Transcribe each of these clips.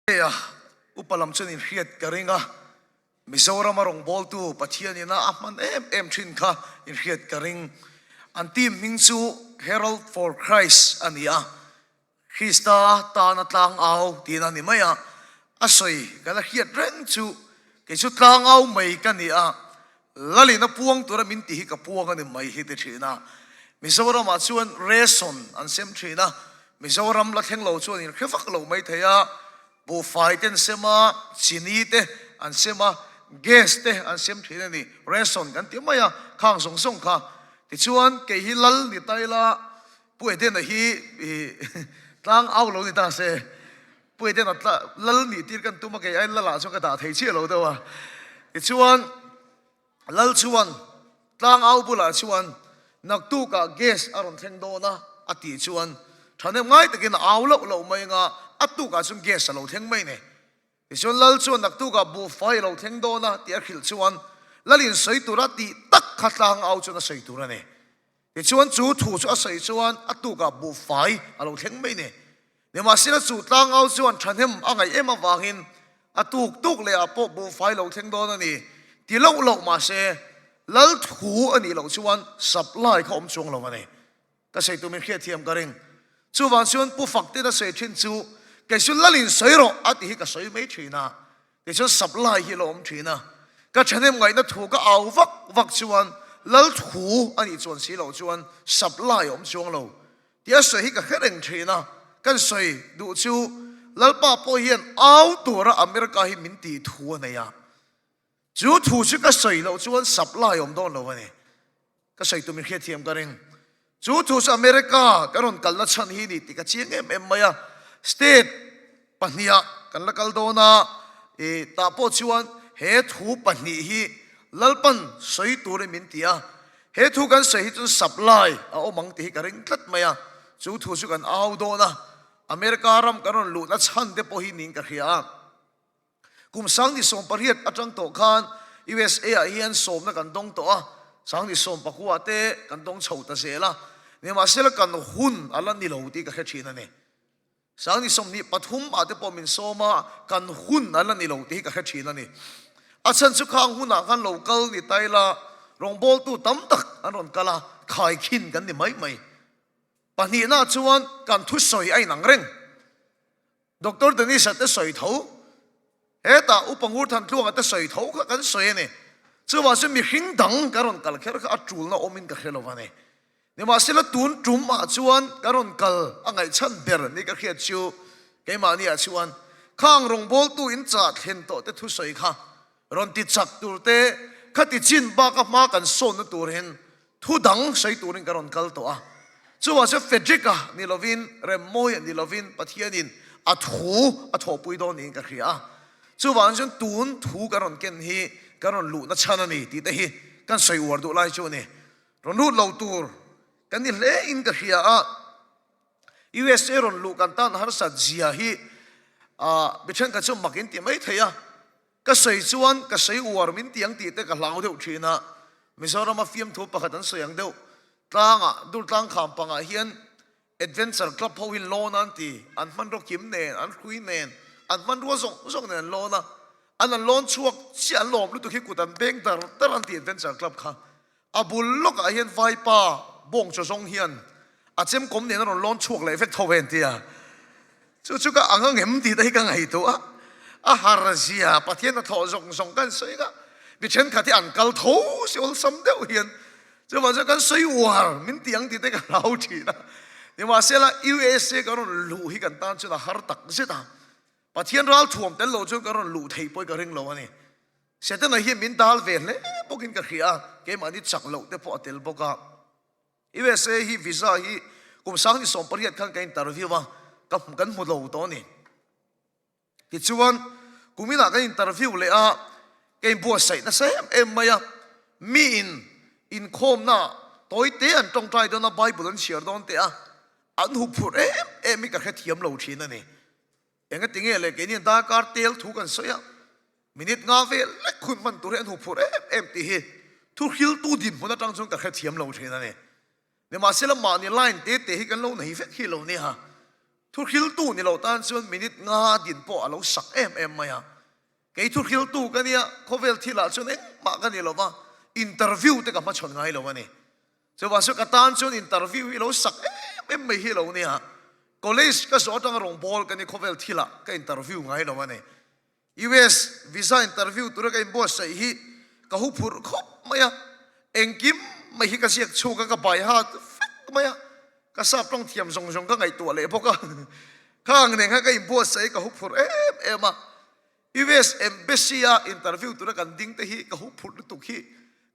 A upa lam chuan inhriat ka ring a, Mizorama rawngbawltu Pathian ina a hman em em thin kha inhriat ka ring. An team hming chu Herald for Christ a ni a, Krista tana tlangau tihna a ni mai a, a sawi ka la hriat reng chu kei chu tlangau mai ka ni a, Lalin a puang tura min ti hi ka puang a ni mai hi ti thin a. Mizoramah chuan ration an sem thin a, Mizoram la thleng lo chuan in hre vak lo mai thei a, buhfai te an sem a, chini te an sem a, gas te an sem thin a ni, ration kan ti mai a, khang zawng zawng kha. Tichuan kei hi lal ni ta ila, Pu Edena hi tlang au lo ni ta se, Pu Edena lal nih tir kan tum a, kei aiin lalah chuan ka dah thei chiah lo deuh a. Tichuan lal chuan tlang au bulah chuan naktukah gas a rawn thleng dawn a, a tih chuan thahnem ngai takin a au loh loh mai anga a tukah chuan gas a lo thleng mai ni. Tichuan lal chuan naktukah buhfai a lo thleng dawn a tih a hrilh chuan lalin sawi tura tih tak kha tlang au chuan a sawi tur a ni. Tichuan chu thu chu a sawi chuan a tukah buhfai a lo thleng mai ni. Nimahsela chu tlangau chuan thahnem a ngaih em avangin a tuk tuk leh ah pawh buhfai lo thleng dawn a ni ti loh loh mahse lal thu a nih loh chuan supply kha awm chuang lo a ni. Ka sawi tumin hriatthiam ka ring. Chuvang chuan Pu Fakten a sawi thin chu kei chu lalin sawi rawh a ti hi ka sawi mai thin a. Tichuan supply hi a lo awm thin a, ka thahnem ngaihna thu ka au vak vak chuan lal thu a nih chuan si loh chuan supply a awm chuang lo tih a sawi hi ka hre reng thin a, kan sawi duh chu Lalpa pawh hian au tura America hi min tih thu a nei a, chu thu chu ka sawi loh chuan supply a awm dawn lo a ni. Ka sawi tum in hriatthiam ka ring. Chu thu chu America kan rawn kalna chhan hi ni tih ka chiang em em mai a. State pahniha kan la kal dawn a, i tah pawh chuan he thu pahnih hi Lalpan sawi turin min ti a. He thu kan sawi hi chuan supply a awm ang tih hi ka ring tlat mai a. Chu thu chu kan au dawn a. America ram kan rawn luhna chhan te pawh hi niin ka hria a. Kum 18 atang tawh khan USA ah hian sawmna kan dawng tawh a, 19 te kan dawng chho ta zel a, nimahsela kan hun a la ni lo tih ka hre thin a ni. 23 ah te pawh min sawm a, kan hun a la ni lo tih hi ka hre thin a ni. A chhan chu khang hunah khan lo kal ni ta ila, rawngbawltu tam tak an rawn kal a, khaikhin kan ni mai mai. Pahnihna chuan kan thusawi a inang reng. Doctor Dennis-a te sawi tho, hetah Upa Ngurthantluanga te sawi tho kha kan sawi a ni. Chuvang chuan mihring dang ka rawn kal kher kha a tulna awmin ka hre lo a ni. Nimahsela tun tum ah chuan ka rawn kal a ngaihchhan ber ni ka hriat chu keimahni ah chuan khang rawngbawltu in chah thlen tawh te thusawi kha rawn ti chak tur te, khati chin baka hma kan sawnna turin Thu dang sawi turin ka rawn kal tawh a, chuvang chuan Frederick-a ni lovin, Remmawia ni lovin Pathianin a thu a thawhpui dawn niin ka hria a. Chuvang chuan tun thu kan rawn ken hi kan rawn luhna chhan a ni tih te hi kan sawi uar duh lai chu a ni. Rawn lut lo tur kan ni hle in ka hria a, USA rawn luh kan tan harsat zia hi mi thenkhat chu mak in ti mai thei a, Ka sawi chuan ka sawi uar min ti ang tih te ka hlau deuh thin a, Mizorama fiamthu pakhat an sawi ang deuh tlangah Durtlang kham pangah hian Adventure Club ho hi lawn a an ti, an hmanraw kim nen, an hrui nen, an hmanrua zawng zawng nen an lawn a, an an lawn chhuak chiah an lawm lutuk hi kut an beng dar dar an ti Adventure Club kha. A bul lawkah hian vaipa bawng chaw zawng hian a chemkawm nen a rawn lawn chhuak leh vek tho ve an ti a. Chu chu ka ang ang em tih te hi ka ngaihtuah a. A har zia Pathian a thawh zawng zawng kan sawi kha mi thenkhat hi an kal tho si awlsam deuh hian chuvang chuan kan sawi uar min ti ang tih te ka hlau thin a. Nimahsela USA kan rawn luh hi kan tan chuan a har tak zet a. Pathian ralthuam tel lo chuan kan rawn luh theih pawh hi ka ring lo a ni. Setana hian min dal ve hle bawkin ka hria a, keimahni chak loh te pawh a tel bawk a. USA hi visa hi kum 18 khan ka interview a, ka kan hmu lo tawh a ni. Tichuan, kuminah kan interview leh a, ka inbuatsaih nasa em em mai a, miin inkhawmna tawi te an tawngtai dawn a, Bible an chhiar dawn teh a, an huphurh em em hi ka hrethiam lo thin a ni. Engatinge le keini darkar tel thu kan sawi a, minute nga vel lek hun hman tur hi an huphurh em em tih hi thu hriltu dinhmun atang chuan ka hrethiam lo thin a ni. Nimahsela mahni line te te hi kan lo nei vek hi lo nia. Thuhriltu ni lo tan chuan minute nga din pawh a lo sak em em mai a. Kei thuhriltu ka nia, khawvel thilah chuan engmah ka ni lo va, interview te ka hmachhawn ngai lo a ni. Chuvang chu ka tan chuan interview hi lo sak em em mai hi lo nia. College ka zawh atanga rawngbawl ka ni khawvel thilah ka interview ngai lo a ni. US visa interview tura ka inbuatsaih hi ka hu phurh khawp mai a, engkim mai hi ka ziak chhuk a, ka bai hat vek mai a, ka sap tawng thiam zawng zawng ka ngaihtuah leh bawk a, khang nen khan ka inbuatsaih ka hu phurh em em a, US Embassy a interview tura kan ding te hi ka hu phurh lutuk hi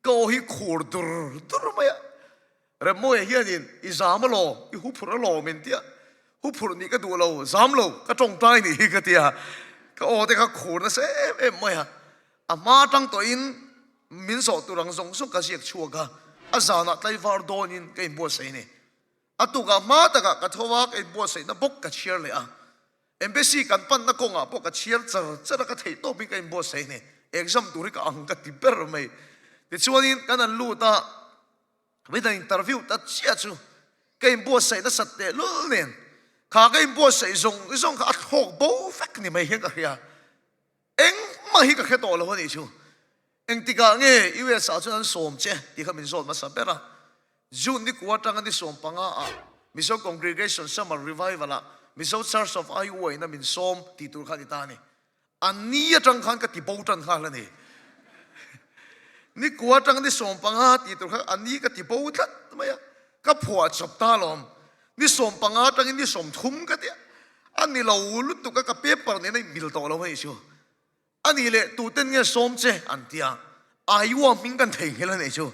ka aw hi khur dur dur mai a. Remawia hianin i zam alaw, i hu phurh alaw min tia, hu phurh nih ka duh lo, zam lo, ka tawngtai nih hi ka tia, ka aw te kha khur nasa em em mai a, a hma atang tawhin min zawh tur ang zawng zawng ka ziak chhuak a, a zanah tlaivar dawnin ka inbuatsaih a ni. A tukah hma takah ka tho a, ka inbuatsaihna bawk ka chhiar leh a, Embassy kan panna kawngah pawh ka chhiar char char a, ka theih tawpin ka inbuatsaih a ni, exam tur hi ka ang ka ti ber mai. Tichuanin kan han lut a. Midang interview ta chiah chu ka inbuatsaih nasat tehlul nen kha ka inbuatsaih zawng zawng kha a thlawk bo vek ni mai hian ka hria. Engmah hi ka hre tawh lo a nih chu. Engtikah nge US ah chuan an sawm che tih kha min zawt hmasa ber a. June ni kua atanga ni 15 ah Mizo Congregation Summer Revival ah Mizo Church of Iowa in a min sawm tih tur kha a ni ta a ni. A ni atang khan ka ti bo tan nghal a ni. Ni kua atang ni 15 tih tur kha a ni ka ti bo tlat mai a, ka phuah chawp ta alawm. Ni 15 atangin ni 30 ka ti a, a ni lo lutuk a, ka paper nena inmil tawh lo a nih chu. A nih leh tuten nge sawm che an ti a, Iowa hming kan theihnghilh a nih chu.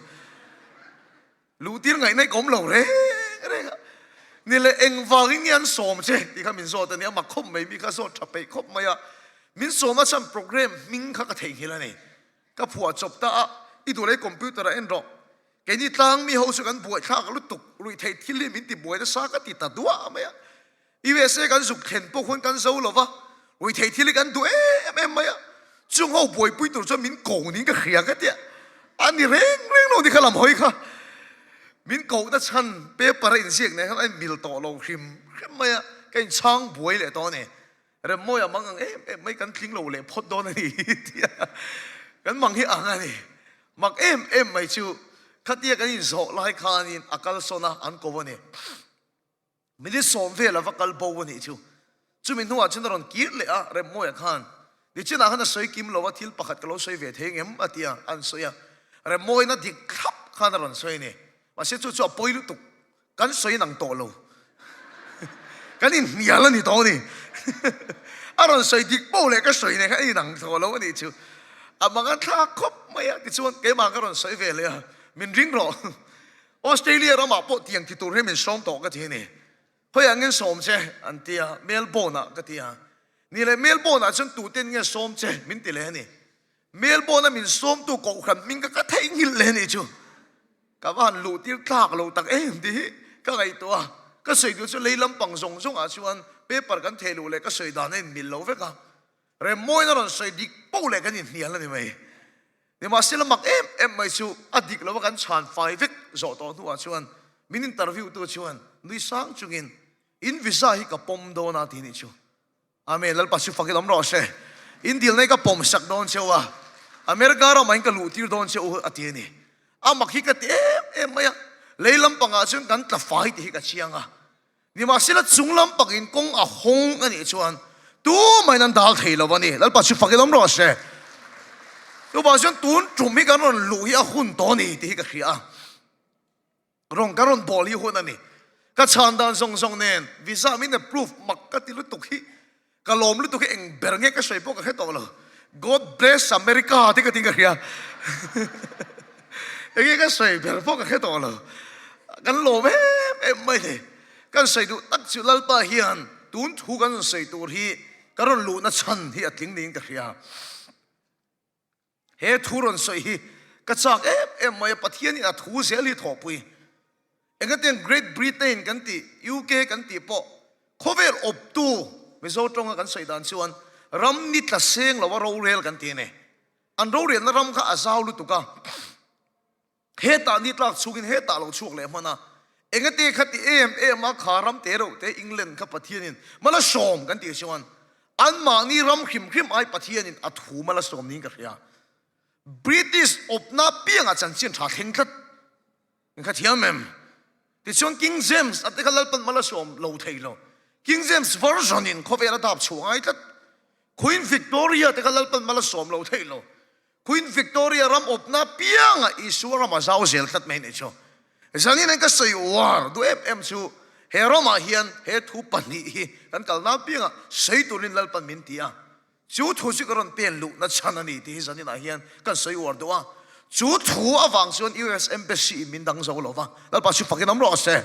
Luhtir ngaihna i kawm lo reng reng a, ni leh engvangin nge an sawm che tih kha min zawt a ni, a mak khawp mai, mi kha zawt tha peih khawp mai a, min sawm a chuan program hming kha ka theihnghilh a ni, ka phuah chawp ta a, i duh leh computer ah en rawh, keini tlang mi ho chu kan buaithlak lutuk, ruihtheih thil hi min ti buai nasa ka ti ta duah mai a, USA kan zuk thlen pawh khuan kan zo lo va, ruihtheih thil hi kan duh em em mai a, chung ho buaipui tur chuan min ko niin ka hria ka tia, a ni reng reng lo ni kha lam hawi kha, min kohna chhan paper a inziak nen khan a inmil tawh lo hrim hrim mai a, ka inchhang buai leh tawh a ni, Remmawi a mang ang em em mai kan tling lo leh phawt dawn a ni tia kan mang hi ang a ni, mak em em mai chu khatia kan inzawh lai khanin a kalsawn a an ko a ni. Minute sawm vel a va kal bo a nih chu. Chumi hnuah chuan a rawn kir leh a, Remmawiah khan, Nichinah khan a sawi kim lo a, thil pakhat ka lo sawi ve thei ngem? a ti a, an sawi a. Remmawiin a dik thlap khan a rawn sawi a ni. Mahse chu chu a pawi lutuk, kan sawi nang tawh lo. Kan inhnial a ni tawh a ni. A rawn sawi dik poh leh ka sawi nen khan a inang tawh lo a nih chu. A mang a thlak khawp mai a, tichuan keimah ka rawn sawi ve leh a, min ring rawh. Australia ramah pawh tiang ti tur hi min sawm tawh ka ti a ni. Khawiah nge sawm che? an ti a, Melbourne ah ka ti a. Ni leh Melbourne ah chuan tuten nge sawm che? min ti leh a ni. Melbourne a min sawmtu kohhran hming ka ka theihnghilh leh a nih chu. Ka va han luh tir tlak lo tak em tih hi ka ngaihtuah a. Ka sawi duh chu lei lampang zawng zawngah chuan paper kan theh luh leh ka sawi dan a inmil lo vek a. Remmawiin a rawn sawi dik poh leh kan inhnial a ni mai. Nimahsela mak em em mai chu a dik lo a kan chhan fai vek zawh tawh hnuah chuan min interview tu chuan nui sang chungin in visa hi ka pawm dawn a ti nih chu. Amen Lalpa chu fakin awm rawh se. In dilna hi ka pawm sak dawn che u a, America ramah in ka luh tir dawn che u a ti a ni. A mak hi ka ti em em mai a, lei lampangah chuan kan tla fai tih hi ka chiang a. Nimahsela chung lam pakin kawng a hawng a nih chuan tumahin an dal thei lo a ni. Lalpa chu fakin awm rawh se. Chuvang chuan tun tum hi kan rawn luh hi a hun tawh a ni tih hi ka hria a. Rawn kan rawn bawl hi hun a ni. Ka chhan dan zawng zawng nen visa min approve mak ka ti lutuk hi ka lawm lutuk hi eng ber nge ka sawi pawh ka hre tawh lo. God bless America tih ka tin ka hria. Enge ka sawi ber pawh ka hre tawh lo. Kan lawm em em mai ni. Kan sawi duh tak chu Lalpa hian tun thu kan rawn sawi tur hi ka rawn luhna chhan hi a tling niin ka hria. He thu rawn sawi hi ka chak em em mai a, Pathianin a thu zel hi thawhpui. Engatiang Great Britain kan tih, UK kan tih pawh khawvel awptu Mizo tawnga kan sawi dan chuan ram ni tla seng lo a rorel kan ti a ni. An rorelna ram kha a zau lutuk a, hetah ni tlak chhungin hetah lo chhuak leh hman a. Engate kha ti em em a kha ram te reuh te England kha Pathianin Malasawm kan tih chuan anmahni ram hrim hrim ai Pathianin a thu Malasawm niin ka hria. British awpna piangah chanchin tha thleng tlat in kha thiam em? Tichuan King James a te kha Lalpan Malasawm lo thei lo. King James Version in khawvel a dap chhuah ngai tlat. Queen Victoria te kha Lalpan Malasawm lo thei lo. Queen Victoria ram awpna piangah Isua ram a zau zel tlat mai nih chu. Zanin an ka sawi uar duh em em chu he ramah hian he thu pahnih hi kan kalna piangah sawi turin Lalpan min ti a. Chu thu chu ka rawn pen luhna chhan a ni tih hi zaninah hian kan sawi uar duh a. Chu thu avang chuan US Embassy in min dang zo lo va, Lalpa chu fakin awm rawh se.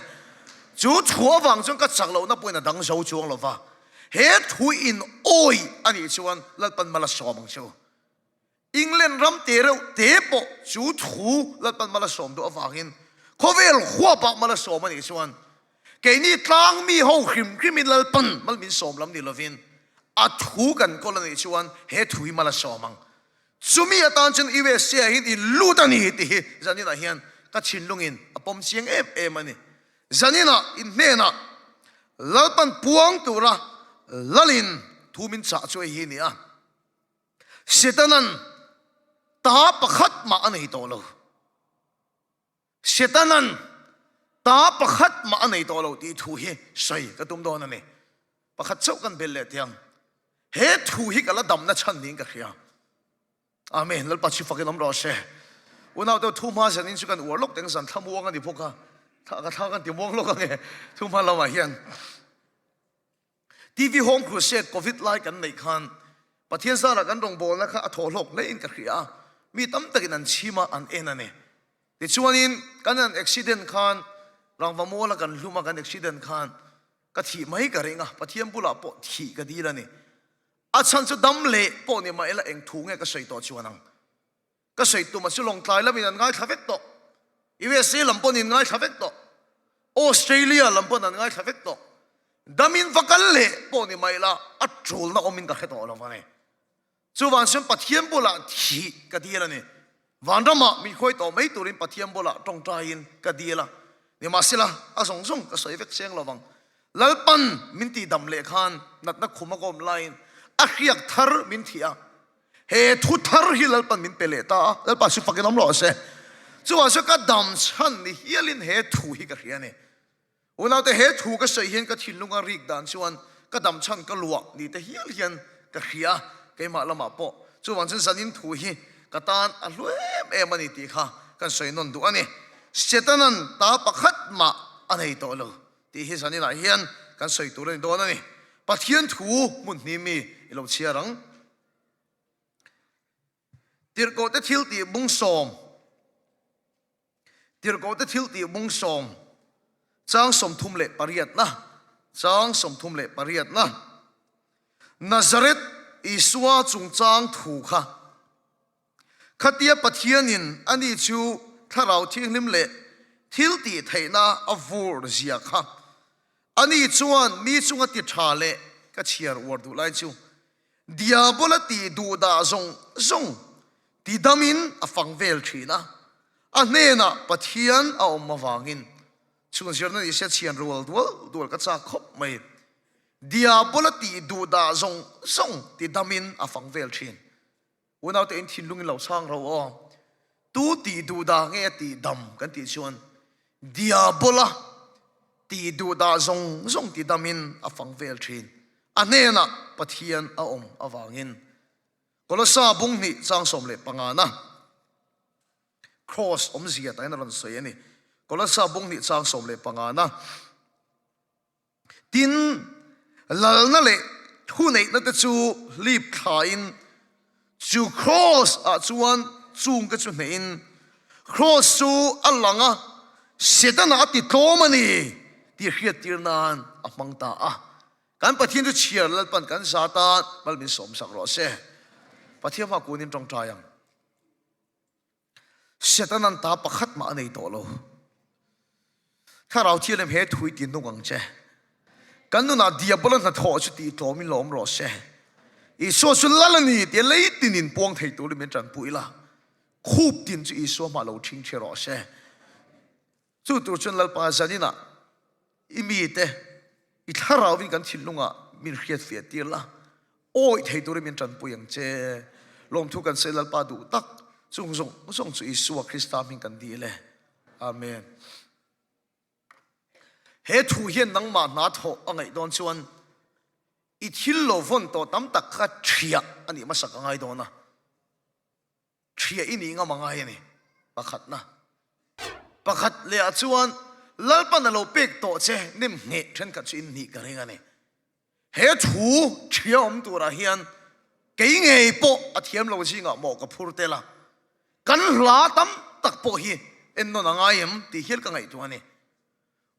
Chu thu avang chuan ka chak lohna pawhin a dang zo chuang lo va. He thu in awih a nih chuan Lalpan mal a sawm ang che u. England ram te reuh te pawh chu thu Lalpan mal a sawm duh avangin khawvel huapah mal a sawm a nih chuan keini tlang mi ho hrim hrimin Lalpan mal min sawm lam ni lovin a thu kan kawl a nih chuan he thu hi mal a sawm ang. Chumi atan chuan USA ah hian in lut a ni tih hi zaninah hian ka thinlungin a pawm chiang em em a ni. Zaninah in hnenah Lalpan puang tura Lalin thu min chah chu hei hi a ni a. Setanan ta pakhat mah a nei tawh lo. Setanan ta pakhat mah a nei tawh lo tih thu hi sawi ka tum dawn a ni. Pakhat chauh kan bel leh tiang. He thu hi ka la damna chhan niin ka hria. Amen. Lalpa chu fakin awm rawh se. Unau te thu hma zanin chu kan uar lawk teng zan thlamuang a ni bawk a. Ka thla kan ti muang lawk ange thu hma lamah hian. TV Home Crusade Covid lai kan neih khan Pathian zarah kan rawngbawlna kha a thaw hlawk hlein ka hria a, mi tam takin an chhim a, an en a ni. Tichuanin kan han accident khan rangva muala kan hlum a, kan accident khan ka thih mai ka ring a, Pathian bulah pawh thih ka dil a ni. A chhan chu dam leh pawh ni mah ila eng thu nge ka sawi tawh chuan ang. Ka sawi tum a chu Lawngtlai lamin an ngaithla vek tawh. USA lam pawn in ngaithla vek tawh. Australia lam pawn an ngaithla vek tawh. Damin va kal leh pawh ni mai la a tulna awmin ka hre tawh lo a ni. Chuvang chuan Pathian bulah thih ka dil a ni. Vanramah min khawi tawh mai turin Pathian bulah tawngtaiin ka dil a. Nimahsela a zawng zawng ka sawi vek seng lo vang. Lalpan min tihdam leh khan natna khum a ka awm laiin a hriak thar min thih a. He thu thar hi Lalpan min pe leh ta a, Lalpa chu fakin awm rawh se. Chuvang chuan ka dam chhan ni hialin he thu hi ka hria a ni. Unaute he thu ka sawi hian ka thinlunga rik dan chuan ka dam chhan ka luah ni te hial hian ka hria a, keimah lamah pawh. Chuvang chuan zanin thu hi ka tan a hlu em em a ni tih kha kan sawi nawn duh a ni. Setanan ta pakhat mah a nei tawh lo tih hi zaninah hian kan sawi tur a ni dawn a ni. Pathian thu hmun hnih mi i lo chhiar ang. Tirhkohte thil tih bung sawm Tirhkohte thil tih bung sawm chang 38na chang 38na Nazareth Isua chungchang thu kha Khatia Pathianin ani chu Thlarau Thianghlim leh thil tih theihna a vur zia kha ani chuan mi chunga ti tha leh ka chhiar uar duh lai chu Diabola tih duh dah zawng zawng ti damin a fang vel thin a, a hnenah Pathian a awm avangin chhun zirna ni se chhian rual dual dual ka chak khawp mai. Diabola tih duh dah zawng zawng ti damin a fang vel thin. Unaute in thinlung in lo chhang ro aw. Tu tih duh dah nge a tih dam kan tih chuan Diabola tih duh dah zawng zawng ti dam in a fang vel thin. A hnenah Pathian a awm avangin. Kolosa bung hnih chang 15 na Cross awmzia tahin a rawn sawi a ni. Kolosa bung hnih chang 15 na. Tin, lalna leh thuneihna te chu hlip thlain chu Kraws ah chuan chung te chu hnehin Kraws chu a lang a, Setana a ti tlawm a ni tih hriattir nan a hmang ta a. Kan Pathian chu chhiar Lalpan kan za tan mal min sawmsak rawh se. Pathian hma kunin tawngtai ang. Setanan ta pakhat mah a nei tawh lo. Thlarau Thianghlim he thu i ti nung ang che. Kan nunah Diabola hnathawh chu tih tlawmin lawm rawh se. Isua chu lal a ni tia lei tinin puang thei turin min tanpui la. Khup tin chu Isua hmah lo ṭhingṭhi rawh se. Chu tur chuan Lalpa zaninah i mite i thlarauvin kan thinlungah min hriatfiah tir la, awih thei turin min tanpui ang che. Lawmthu kan sawi Lalpa duh tak chung zawng zawng chu Isua Krista hming kan dil e. Amen. He thu hian nangmah hna thawh a ngaih dawn chuan i thil lo vawn tawh tam tak kha thiah a nih hmasak a ngai dawn a. Thiah i nih ngam a ngai a ni. Pakhatna. Pakhat leh ah chuan Lalpan a lo pek tawh che nem ngheh thenkhat chu in nih ka ring a ni. He thu thiah awm turah hian kei ngei pawh a thiam lo zingah maw ka phur tel a. Kan hla tam tak pawh hi ennawn a ngai em tih hial ka ngaihtuah a ni.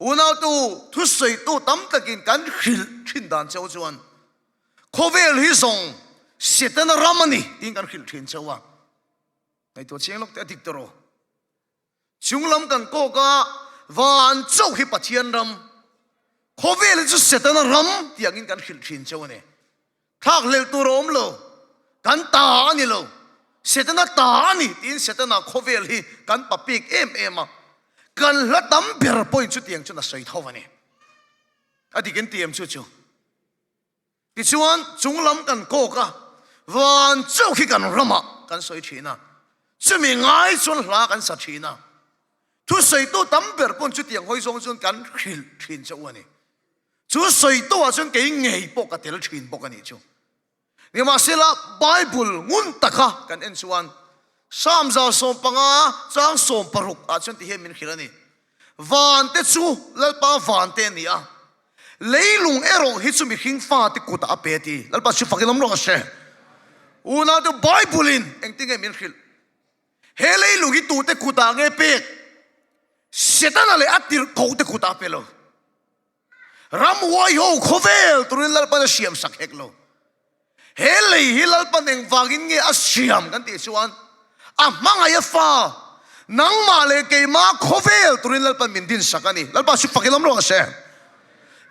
Unautu thusawitu tam takin kan hrilh thin dan cheu chuan khawvel hi zawng Setana ram a ni tiin kan hrilh thin cheu a. Ngaihtuah chiang lawk teh a dik tawh rawh. Chunglam kan kawk a, van chauh hi Pathian ram, khawvel hi chu Setana ram tih angin kan hrilh thin cheu a ni. Thlak hlelh tur a awm lo, kan ta a ni lo, Setana ta a ni tiin Setana khawvel hi kan pa pek em em a, kan hla tam ber pawhin chutiang chuan a sawi tho a ni. A dik in ti em chu chu. Tichuan chunglam kan kawk a, van chauh hi kan ramah kan sawi thin a, chumi ngai chuan hla kan sa thin a, thusawitu tam ber pawn chutiang hawi zawng chuan kan hrilh thin che u a ni. Chu sawitu ah chuan kei ngei pawh ka tel thin bawk a nih chu. Nimahsela Bible ngun taka kan en chuan Psalm 15 chang 16 ah chuan ti hian min hrilh a ni. Van te chu Lalpa van te a ni a, leilung erawh hi chu mihring fate kutah a pe a ti. Lalpa chu fakin awm rawh se. Unaute Bible in engtin nge min hrilh? He leilung hi tute kutah nge pek? Setana leh a tirhkohte kutah a pe lo. Ramhuai ho khawvel turin Lalpan a siam sak hek lo. He lei hi Lalpan engvangin nge a siam kan tih chuan a hmangaih a fa nangmah leh keimah khawvel turin Lalpan min din sak a ni. Lalpa chu fak ilawm rawh se.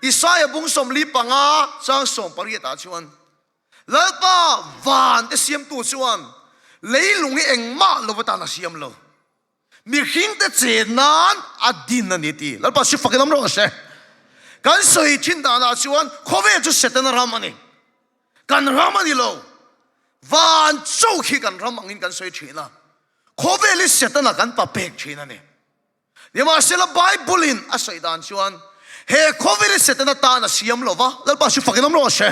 Isaia bung 45 chang 18 ah chuan Lalpa van te siamtu chuan leilung hi engmah lo atan a siam lo. Mihringte chen nan a din a ni ti. Lalpa si fak in awm rawh se. Kan sawi thin danah chuan khawvel chu Setana ram a ni. Kan ram a ni lo. Van chauh hi kan ram angin kan sawi thin a. Khawvel hi Setana kan pa pek thin a ni. Nimahsela Bible in a sawi dan chuan he khawvel hi Setana tan a siam lo va, Lalpa si fak in awm rawh se.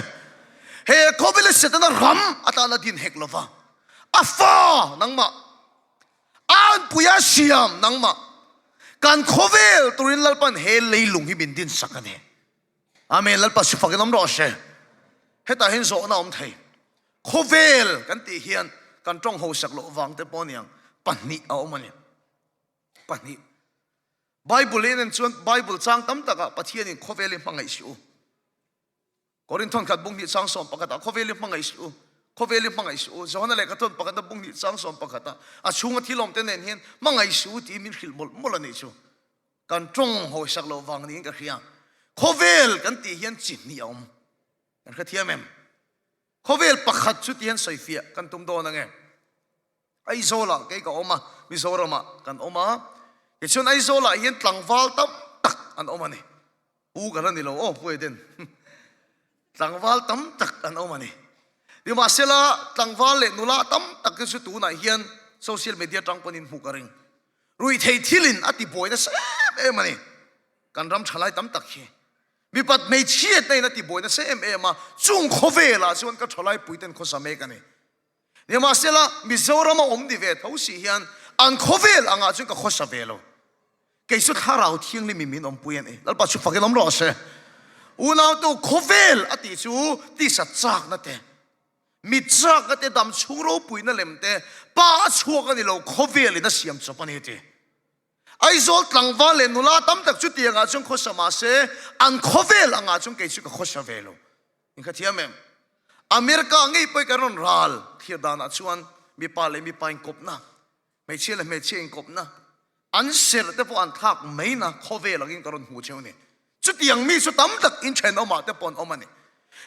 He khawvel hi Setana ram atan a din hek lo va. A fa nangmah Anpuia siam nangmah kan khawvel turin Lalpan he leilung hi min din sak a ni. Amen. Lalpa si fakin awm rawh se. Hetah hian zawhna awm thei. Khawvel kan tih hian kan tawng hosak loh vang te pawh aniang pahnih a awm a ni. Pahnih. Bible in chuan Bible chang tam takah Pathianin khawvel hi hmangaih suh u. Korinthon khat bung hnih chang 11 ah khawvel hi hmangaih suh u, khawvel hi hmangaih suh u. Johana lehkha thawn pakhatna bung hnih chang 11 ah a chhunga thil awmte nen hian hmangaih suh u tiin min hrilh mawlh mawlh a nih chu. Kan tawng hawisak loh vang niin ka hria. Khawvel kan tih hian chi hnih a awm. Kan hrethiam em? Khawvel pakhat chu ti hian sawifiah kan tum dawn ange. Aizawlah kei ka awm a, Mizoramah kan awm a. Tichuan Aizawlah hian tlangval tam tak an awm a ni. Pu ka la ni lo aw Pu Eden. Tlangval tam tak an awm a ni. Nimahsela tlangval leh nula tam tak te chu tunah hian social media atang pawhin hmuh ka ring. Ruihthei thilin a tibuai nasa em em a ni. Kan ram thalai tam tak hi. Mipat hmeichhiatna in a tibuai nasa em em a, chung khawvelah chuan ka thalai puiten khawsa mek a ni. Nimahsela Mizorama awm ni ve tho si hian an khawvel angah chuan ka khawsa ve lo. Kei chu Thlarau Thianghlim in min awmpui a ni. Lalpa chu fakin awm rawh se. Unautu khawvel a tih chu tisa chakna te, mit chakna te, dam chhung ropuina lem te, pa a chhuak a ni lo, khawvel in a siam chawp a ni a ti. Aizawl tlangval leh nula tam tak chu tiangah chuan khawsa mahse an khawvel angah chuan kei chu ka khawsa ve lo. In kha thiam em? America ngei pawh kan rawn ral thlir danah chuan mipa leh mipa inkawpna, hmeichhia leh hmeichhia inkawpna, an serh te pawh an thlak mai na khawvel angin ka rawn hmu cheu ni. Chutiang mi chu tam tak inthenawmah te pawh an awm a ni.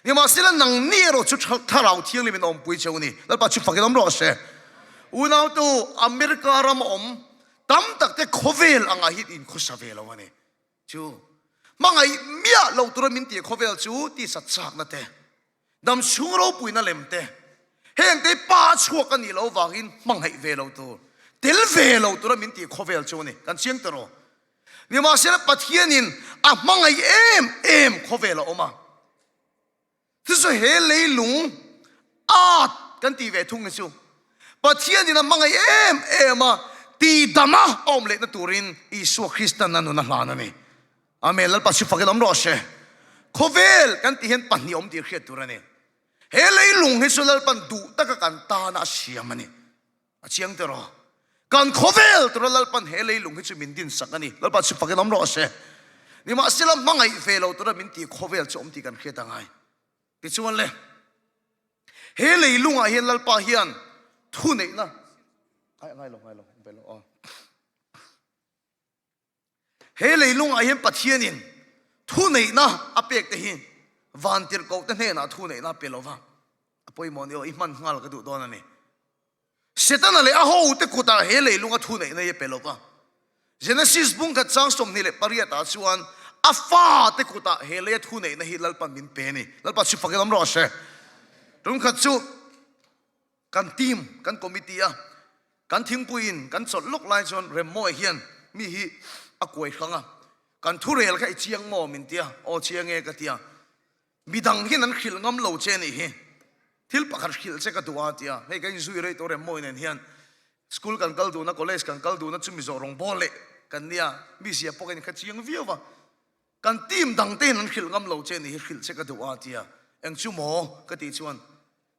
Nimahsela nangni erawh chu Thlarau Thianghlim in awmpui cheu ni. Lalpa chu fakin awm rawh se. Unautu America ram awm. Tam tak te khawvel angah hian in khawsa ve lo a ni. Chu hmangaih miah lo tura min tih khawvel chu tisa chakna te, dam chhung ropuina lem te, heng te pa a chhuak a nih loh vangin hmangaih ve lo tur, tel ve lo tura min tih khawvel chu a ni. Kan chiang ta rawh. Nimahsela Pathianin a hmangaih em em khawvel a awm a. Chu chu he leilung at kan tih ve thung hi chu Pathianin a hmangaih em em a, tihdama a awm lehna turin Isua Kristan a nun a hlan a ni. Amen. Lalpa chu fakin awm rawh se. Khawvel kan tih hian pahnih awm tih hriat tur a ni. He leilung hi chu Lalpan duh taka kan tana a siam a ni. A chiang teh rawh. Kan khawvel tura Lalpan he leilung hi chu min din sak a ni. Lalpa chu fakin awm rawh se. Nimahsela hmangaih ve lo tura min tih khawvel chu awm tih kan hriat a ngai. Tichuan le, he leilungah hian Lalpa hian thu neihna ai ngai lo ngai lo ve lo aw. He leilungah hian Pathianin thu neihna a pek te hi vantirhkoh te hnenah thu neihna a pe lo va, a pawimawh ni aw, i hman nghal ka duh dawn a ni. Setana leh a hote kutah he leilunga thu neihna hi a pe lo va. Genesis bungkhat chang 28 ah chuan a fate kutah he leia thu neihna hi Lalpan min pe a ni. Lalpa chu fakin awm rawh se. Tumkhat chu kan team, kan committee a kan thingpuiin kan chawlh lawk lai chuan Remmawi hian mi hi a kuai hrang a, kan thurel kha i chiang maw min tia, aw chiang e ka tia. Midang hian an hrilh ngam lo che nih hi. Thil pakhat hrilh che ka duh a tia, hei ka inzui rei tawh Remmawi nen hian school kan kal dun a, college kan kal dun a, chumi zawh rawngbawl leh kan nia, mi zia pawh ka inkha chiang viau a. Kan team dang te hian an hrilh ngam lo che nih hi hrilh che ka duh a tia, eng chu maw ka tih chuan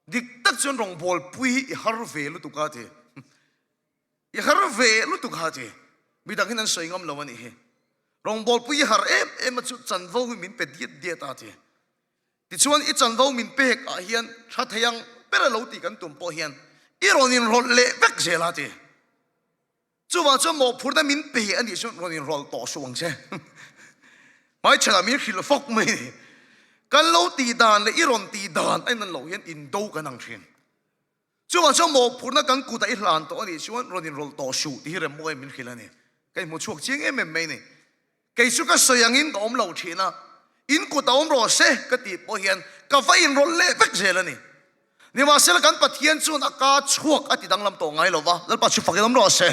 dik tak chuan rawngbawl pui hi i har ve lutuk a ti. I har ve lutuk a ti. Midang hian an sawi ngam lo a nih hi. Rawngbawl pui i har em em a chu chanvo hi min pe diat diat a ti. Tichuan i chanvo min pek ah hian tha thei ang ber a lo tih kan tum pawh hian i rawn inrawlh leh vek zel a ti. Chuvang chuan mawhphurhna min pe a nih chuan rawn inrawlh tawh suh ang che. Hmaichhanah min hrilh fawk mai a ni. Kan lo tih dan leh i rawn tih dan a inan loh hian indo kan ang thin. Chuvang chuan mawhphurhna kan kutah i hlan tawh a nih chuan rawn inrawlh tawh suh tih hi Remmawi min hrilh a ni. Ka inhmu chhuak chiang em em mai a ni. Kei chu ka sawi angin ka awm lo thin a, in kut a awm rawh se ka tih pawh hian ka va inrawlh leh vek zel a ni. Nimahsela kan Pathian chuan a ka chhuak a ti danglam tawh ngai lo va, Lalpa chu fakin awm rawh se.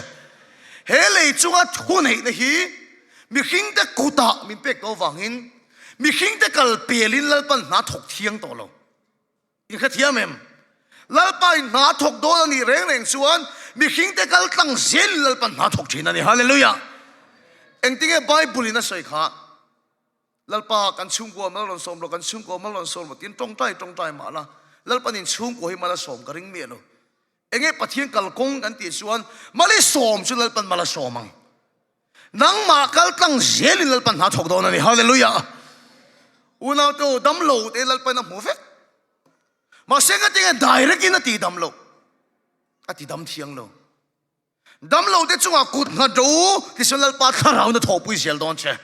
He lei chunga thuneihna hi mihringte kutah min pek tawh avangin mihringte kal pelin Lalpan hna thawk thiang tawh lo. In hrethiam em? Lalpa in hna thawk dawn a nih reng reng chuan mihringte kal tlang zel Lalpa hna thawk thin a ni. Hallelujah! Engtinge Bible in a sawi kha? Lalpa kan chhungkua mal rawn sawm rawh, kan chhungkua mal rawn sawm rawh tiin tawngtai tawngtai mah la, Lalpan in chhungkua hi mal a sawm ka ring miah lo. Enge Pathian kalkawng kan tih chuan mal i sawm chu Lalpan mal a sawm ang. Nangmah kal tlang zelin Lalpan hna thawk dawn a ni. Hallelujah! Unau te u, dam lo te Lalpan a hmu vek. Mahse ka tinge direct in a ti dam lo. A ti dam thiang lo. Dam lo te chungah kut nghat ro u, tichuan Lalpa thlarau in a thawhpui zel dawn che.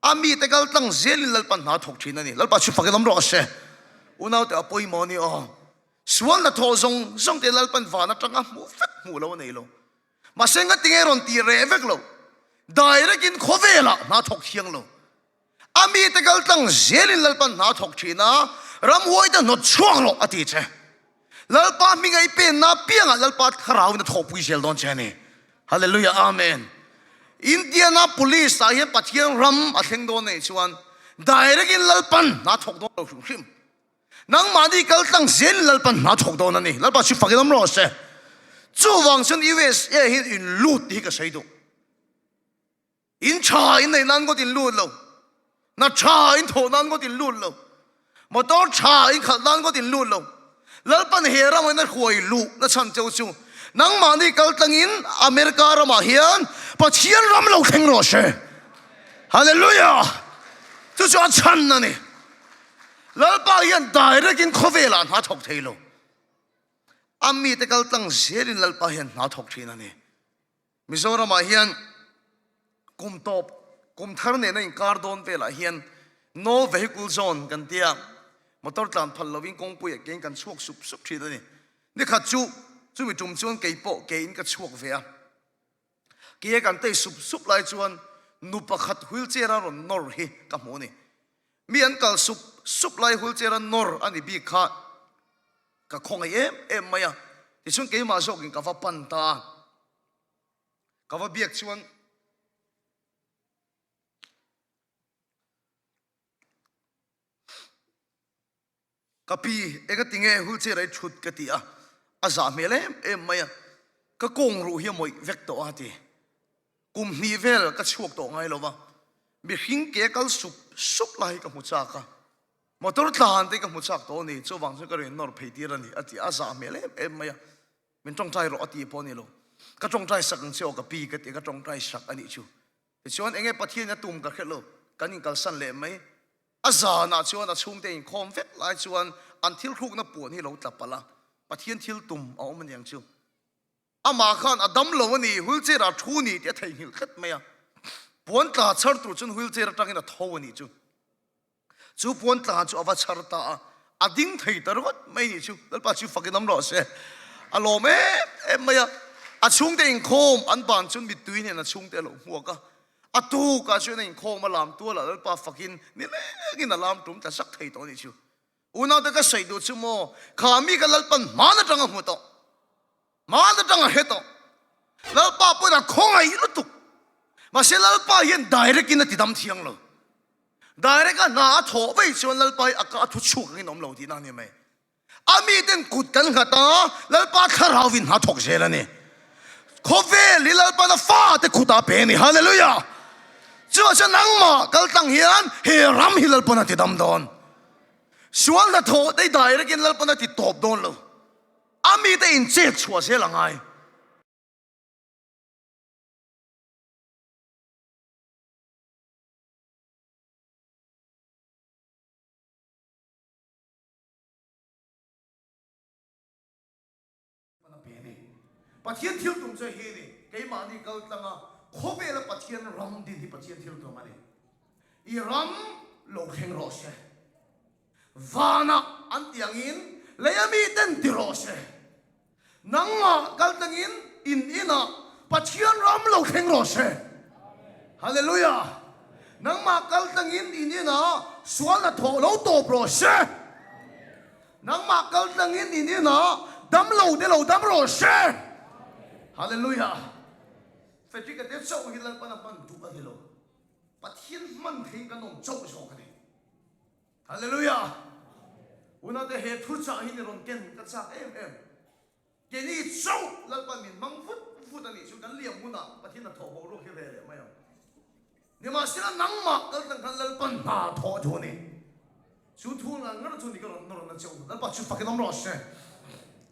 A mi te kal tlang zelin Lalpan hna thawk thin a ni. Lalpa chu fakin awm rawh se. Unau te a pawimawh a ni aw. Sual hnathawh zawng zawng te Lalpan van atanga hmuh vek hmuh lo a nei lo. Mahse nga tinge rawn tih reh vek lo. Direct in khawvelah hna thawk thiang lo. A mite kal tlang zelin Lalpan hna thawk thin a, ramhuai te hnawt chhuak rawh a ti che. Lalpa hminga i penna piangah Lalpa thlarau in a thawhpui zel dawn che a ni. Hallelujah Amen. Indiana Police ah hian Pathian ram a thleng dawn anih chuan direct in Lalpan hna thawk dawn lo hrim hrim. Nangmahni kal tlang zel Lalpan hna thawk dawn a ni. Lalpa chu fakin awm rawh se. Chuvang chuan USA hi in lut tih hi ka sawi duh. In tha in neih nan ngawt in lut lo. Na tha in thawh nan ngawt in lut lo. Motor tha in khalh nan ngawt in lut lo. Lalpan he ram in a hruai luh na chhan cheu chu nangmahni kal tlangin America ramah hian Pathian ram lo thleng rawh se. Hallelujah! Chu chu a chhan a ni. Lalpa hian direct in khawvelah hna thawk thei lo. A mite kal tlang zelin Lalpa hian hna thawk thin a ni. Mizoramah hian kum tawp, kum thar nena inkar dawn velah hian no vehicle zone kan tia, motor tlan phal lovin kawngpuiah kein kan chhuak sup sup thin a ni. Nikhat chu chumi tum chuan keipawh kein ka chhuak ve a. Ke kan tei sup sup lai chuan nu pakhat wheelchair a rawn nawr hi ka hmu a ni. Mi an kal sup sup lai wheelchair a nawr a ni bik kha ka khawngaih em em mai a. Tichuan keimah zawkin ka va pan ta a, ka va biak chuan. Ka pi, enga tinge wheelchair ah i thut ka ti a, a zah hmel em em mai a, ka kawng ruh hi a mawih vek tawh a ti. Kum hnih vel ka chhuak tawh ngai lo va, mihring ke kal sup sup lai hi ka hmu chak a, motor tlan te hi ka hmu chak tawh a ni, chuvang chuan ka rawn nawr phei tir a ni a ti a, a zah hmel em em mai a, min tawngtai rawh a ti pawh a ni lo, ka tawngtai sak ang che aw ka pi ka ti a, ka tawngtai sak a nih chu. Tichuan enge Pathian a tum ka hre lo, kan inkalsan leh mai. A zanah chuan a chhungte inkhawm vek lai chuan an thil hrukna puan hi lo tla palh a, Pathian thil tum a awm aniang chu. Amah khan a dam lo a ni, wheelchair ah thu ni tih a theihnghilh tlat mai a. Puan tla chhar tur chuan wheelchair atangin a tho a nih chu. Chu puan tla chu a va chhar ta a, a ding thei ta ringawt mai nih chu. Lalpa chu fakin awm rawh se. A lawm em em mai a. A chhungte inkhawm an ban chuan mittui nen a chhungte a lo hmuak a. A tukah chuan a inkhawm a lam tual a Lalpa fakin nilengin a lam tum ta sak thei tawh a nih chu. Unaute ka sawi duh chu maw, kha mi ka Lalpan hman atang a hmu tawh, hman atang a hre tawh. Lalpa pawhin a khawngaih lutuk. Mahse Lalpa hian direct in a ti dam thiang lo. Direct a hna a thawh vei chuan Lalpa hi a ka a thu chhuak angin a awm lo tihna a ni mai. A miten kut kan nghat a, Lalpa thlarauin hna thawk zel a ni. Khawvel hi Lalpan a fate kutah a pe a ni. Hallelujah! Chuvang chuan nangmah kal tlang hian he ram hi Lalpan a ti dam dawn. Sual hnathawh te hi direct in Lalpan a ti tawp dawn lo. A mite in chet chhuah zel a ngai. Pathian thil tum chu hi ni, keimahni kal tlanga khawvela Pathian ram din hi Pathian thil tum a ni. I ram lo thleng rawh se. Vanah an ti angin lei a miten ti rawh se. Nangmah kal tlangin in inah Pathian ram lo thleng rawh se. Hallelujah! Nangmah kal tlangin in inah sual hnathawh lo tawp rawh se. Nangmah kal tlangin in inah dam lo te lo dam rawh se. Hallelujah! Frederick a te chauh hi Lalpan a hman duh a ni lo. Pathian hman theiin kan awm chauh zawk a ni. Hallelujah! Unate he thuchah hi ni rawn ken ka chak em em. Keini chauh Lalpan min hmang vut vut a nih chu kan liam hunah Pathian a thawh boruak hi ve leh mai ang. Nimahsela nangmah kal tlang khan Lalpan hna thawh thu a ni. Chu thu ngar ngar chu ni ka rawn nawr na che u. Lalpa chu fakin awm rawh se.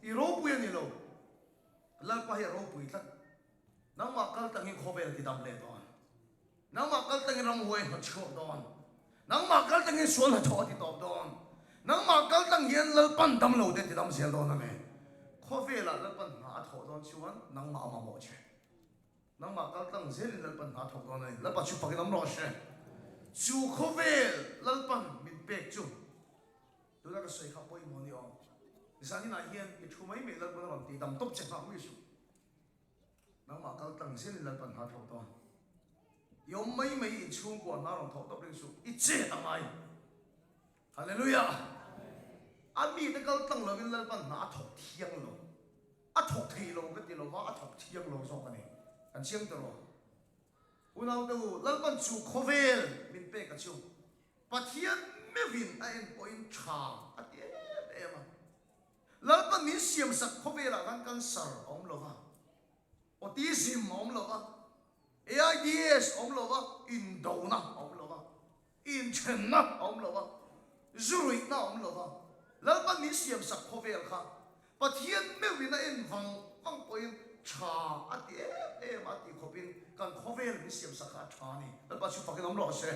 I ropui a ni lo. Lalpa hi a ropui tlat. Nangmah kal tangin khawvel ti dam leh dawn. Nangmah kal tangin ramhuai a hnawt chhuak dawn. Nangmah kal tangin sual hnathawh a ti tawp dawn. Nangmah kal tang hian Lalpan dam lo te ti dam zel dawn a ni. Khawvelah Lalpan hna a thawh dawn chuan nangmah a mamawh che. Nangmah kal tlang zelin Lalpan hna a thawk dawn a ni. Lalpa chu fakin awm rawh se. Chu khawvel Lalpan min pek chu tuna ka sawi kha pawimawh a ni awm. Zaninah hian i thu mai mai Lalpan a rawn ti dam tawp che nghak mai suh. Nangmah kal tlang zelin Lalpan hna thawk dawn. I awm mai mai in chhungkua hna rawn thawh tawp ring suh. I chet a ngai. Hallelujah! A mite kal tlang lovin Lalpan hna a thawk thiang lo. A thawk thei lo ka ti lova, a thawk thiang lo zawk a ni. Kan chiang ta rawh. Unaute u, Lalpan chu khawvel min pek a chu. Pathian meuhin a en pawhin tha a ti em em a. Lalpa min siamsak khawvelah khan cancer a awm lo va, autism a awm lo va, AIDS a awm lo va, indona a awm lo va, inthenna a awm lo va, zuruihna a awm lo va. Lalpa min siamsak khawvel kha Pathian meuhin a en vang vang pawhin tha a ti em em a tih khawpin kan khawvel min siamsak kha a tha a ni. Lalpa chu fakin awm rawh se.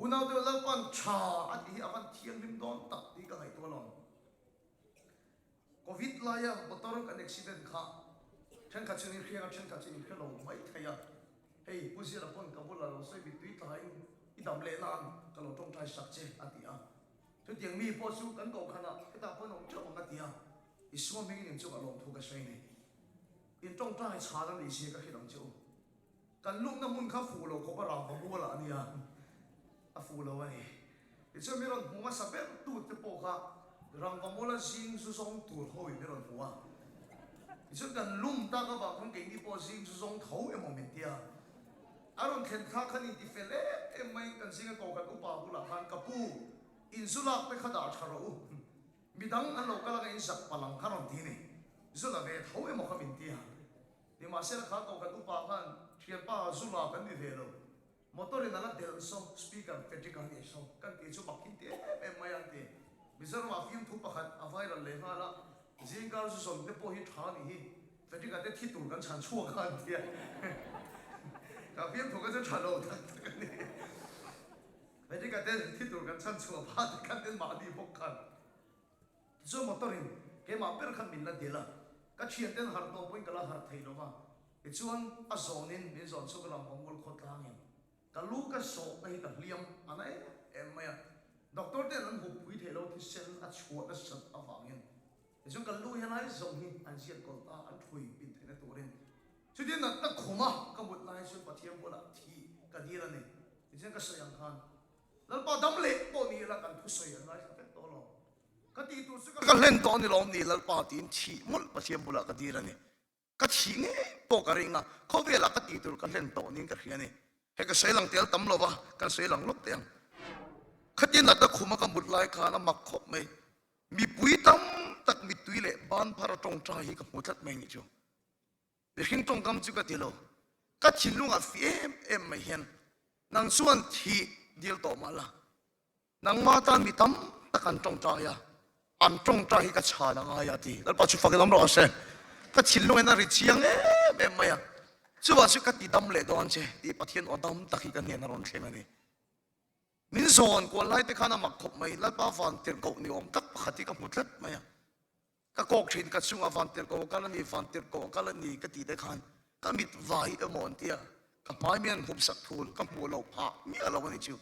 Unaute Lalpa'n tha a tih hi a van thianghlim dawn tak tih ka ngaihtuah lo. Covid laia motor kan accident kha thenkhat chu an inhriang a, thenkhat chu an inhre lo mai thei a. Hei Pu Zira pawn ka bulah lo sawi mittui tlaiin i dam leh nan ka lo tawngtai sak che a ti a. Chutiang mi pawh chu kan kohhranah hetah pawhin awm teuh ang a ti a. Isua hmingin in chungah lawmthu ka sawi a ni. In tawngtai chhan a nih zia ka hrilh ang che u. Kan lukna hmun kha fuh lo khawp a rangva mualah a nia, a fuh lo a ni. Tichuan mi rawn hmu hmasa ber tute pawh kha rangva muala zing zu zawng tur hoin mi rawn hmu a. Tichuan kan lum tak avang khan keini pawh zing zu zawng tho emaw min ti a. A rawn thlen thlak khan intifel em em maiin kan zinga kohhran upa bulah khan ka pu, inzu lak te kha dah tha rawh u. Midang an lo kal anga inzak palang kha rawn ti ni. Zu la ve tho emaw kha min ti a. Nimahsela kha kohhran upa khan thianpa zu la kan ni ve lo. Motor in a la delh saw, speaker Frederick a ni saw kan tih chu mak in ti em em mai a an ti. Mizoram ah fimthu pakhat a viral leh nghal a, zingkar zu zawn te pawh hi tha ni hi, Frederick a te thi tur kan chhan chhuak a an ti a. Ka fimthu kha chu tha lo tak tak a ni. Frederick a te thi tur kan chhan chhuah phah te khan ten mahni bawk khan. Tichuan motor in keimah ber khan min la delh a, ka thianten harh tawh pawhin ka la harh thei lo va, tichuan a zawnin min zawn chhuak lam Mongol khawtlangin ka lu ka zawhna hi ka hliam a na em em mai a, doctor ten an hup pui thei lo thisen a chhuah nasat avangin tichuan ka lu hi lai zawng hi an ziak kawlh ta an thui pin theihna turin chutia natna khuma ka mut lai chuan Pathian bulah thi ka dil a ni tichuan ka sawi ang khan Lalpa dam leh pawh ni ila kan thusawi an ngaithla vek tawh lo. Ka tih tur chu ka hlen tawh a ni lawm ni Lalpa tiin thih mawlh Pathian bulah ka dil a ni. Ka thih ngei pawh ka ring a, khawvelah ka tih tur ka hlen tawh niin ka hria a ni. Hei ka sawi lang tel tam lo va, kan sawi lang lawk teh ang. Khatia natna khuma ka mut lai khan a mak khawp mai. Mipui tam tak mittui leh ban phar a tawngtai hi ka hmu tlat mai nih chu. Mihring tawngkam chu ka ti lo. Ka thinlungah fi em em mai hian nang chuan thih dil tawh mah la, nangmah tan mi tam tak an tawngtai a, an tawngtai hi ka chhan a ngai a ti. Lalpa chu fak in awm rawh se. Ka thinlungin a ri chiang em em mai a, chuvah chu ka ti dam leh dawn che tih Pathian aw dam tak hi ka hnen a rawn thleng a ni. Min zawn kual lai te khan a mak khawp mai, Lalpa van tirhkoh ni awm tak pakhat hi ka hmu tlat mai a. Ka kawk thin ka chungah van tirhkoh a kal a ni, van tirhkoh a kal a ni ka tih te khan ka mit vai emaw an tia, ka hmai mian hup sak thul ka hmuh loh phah miah lo a ni chu.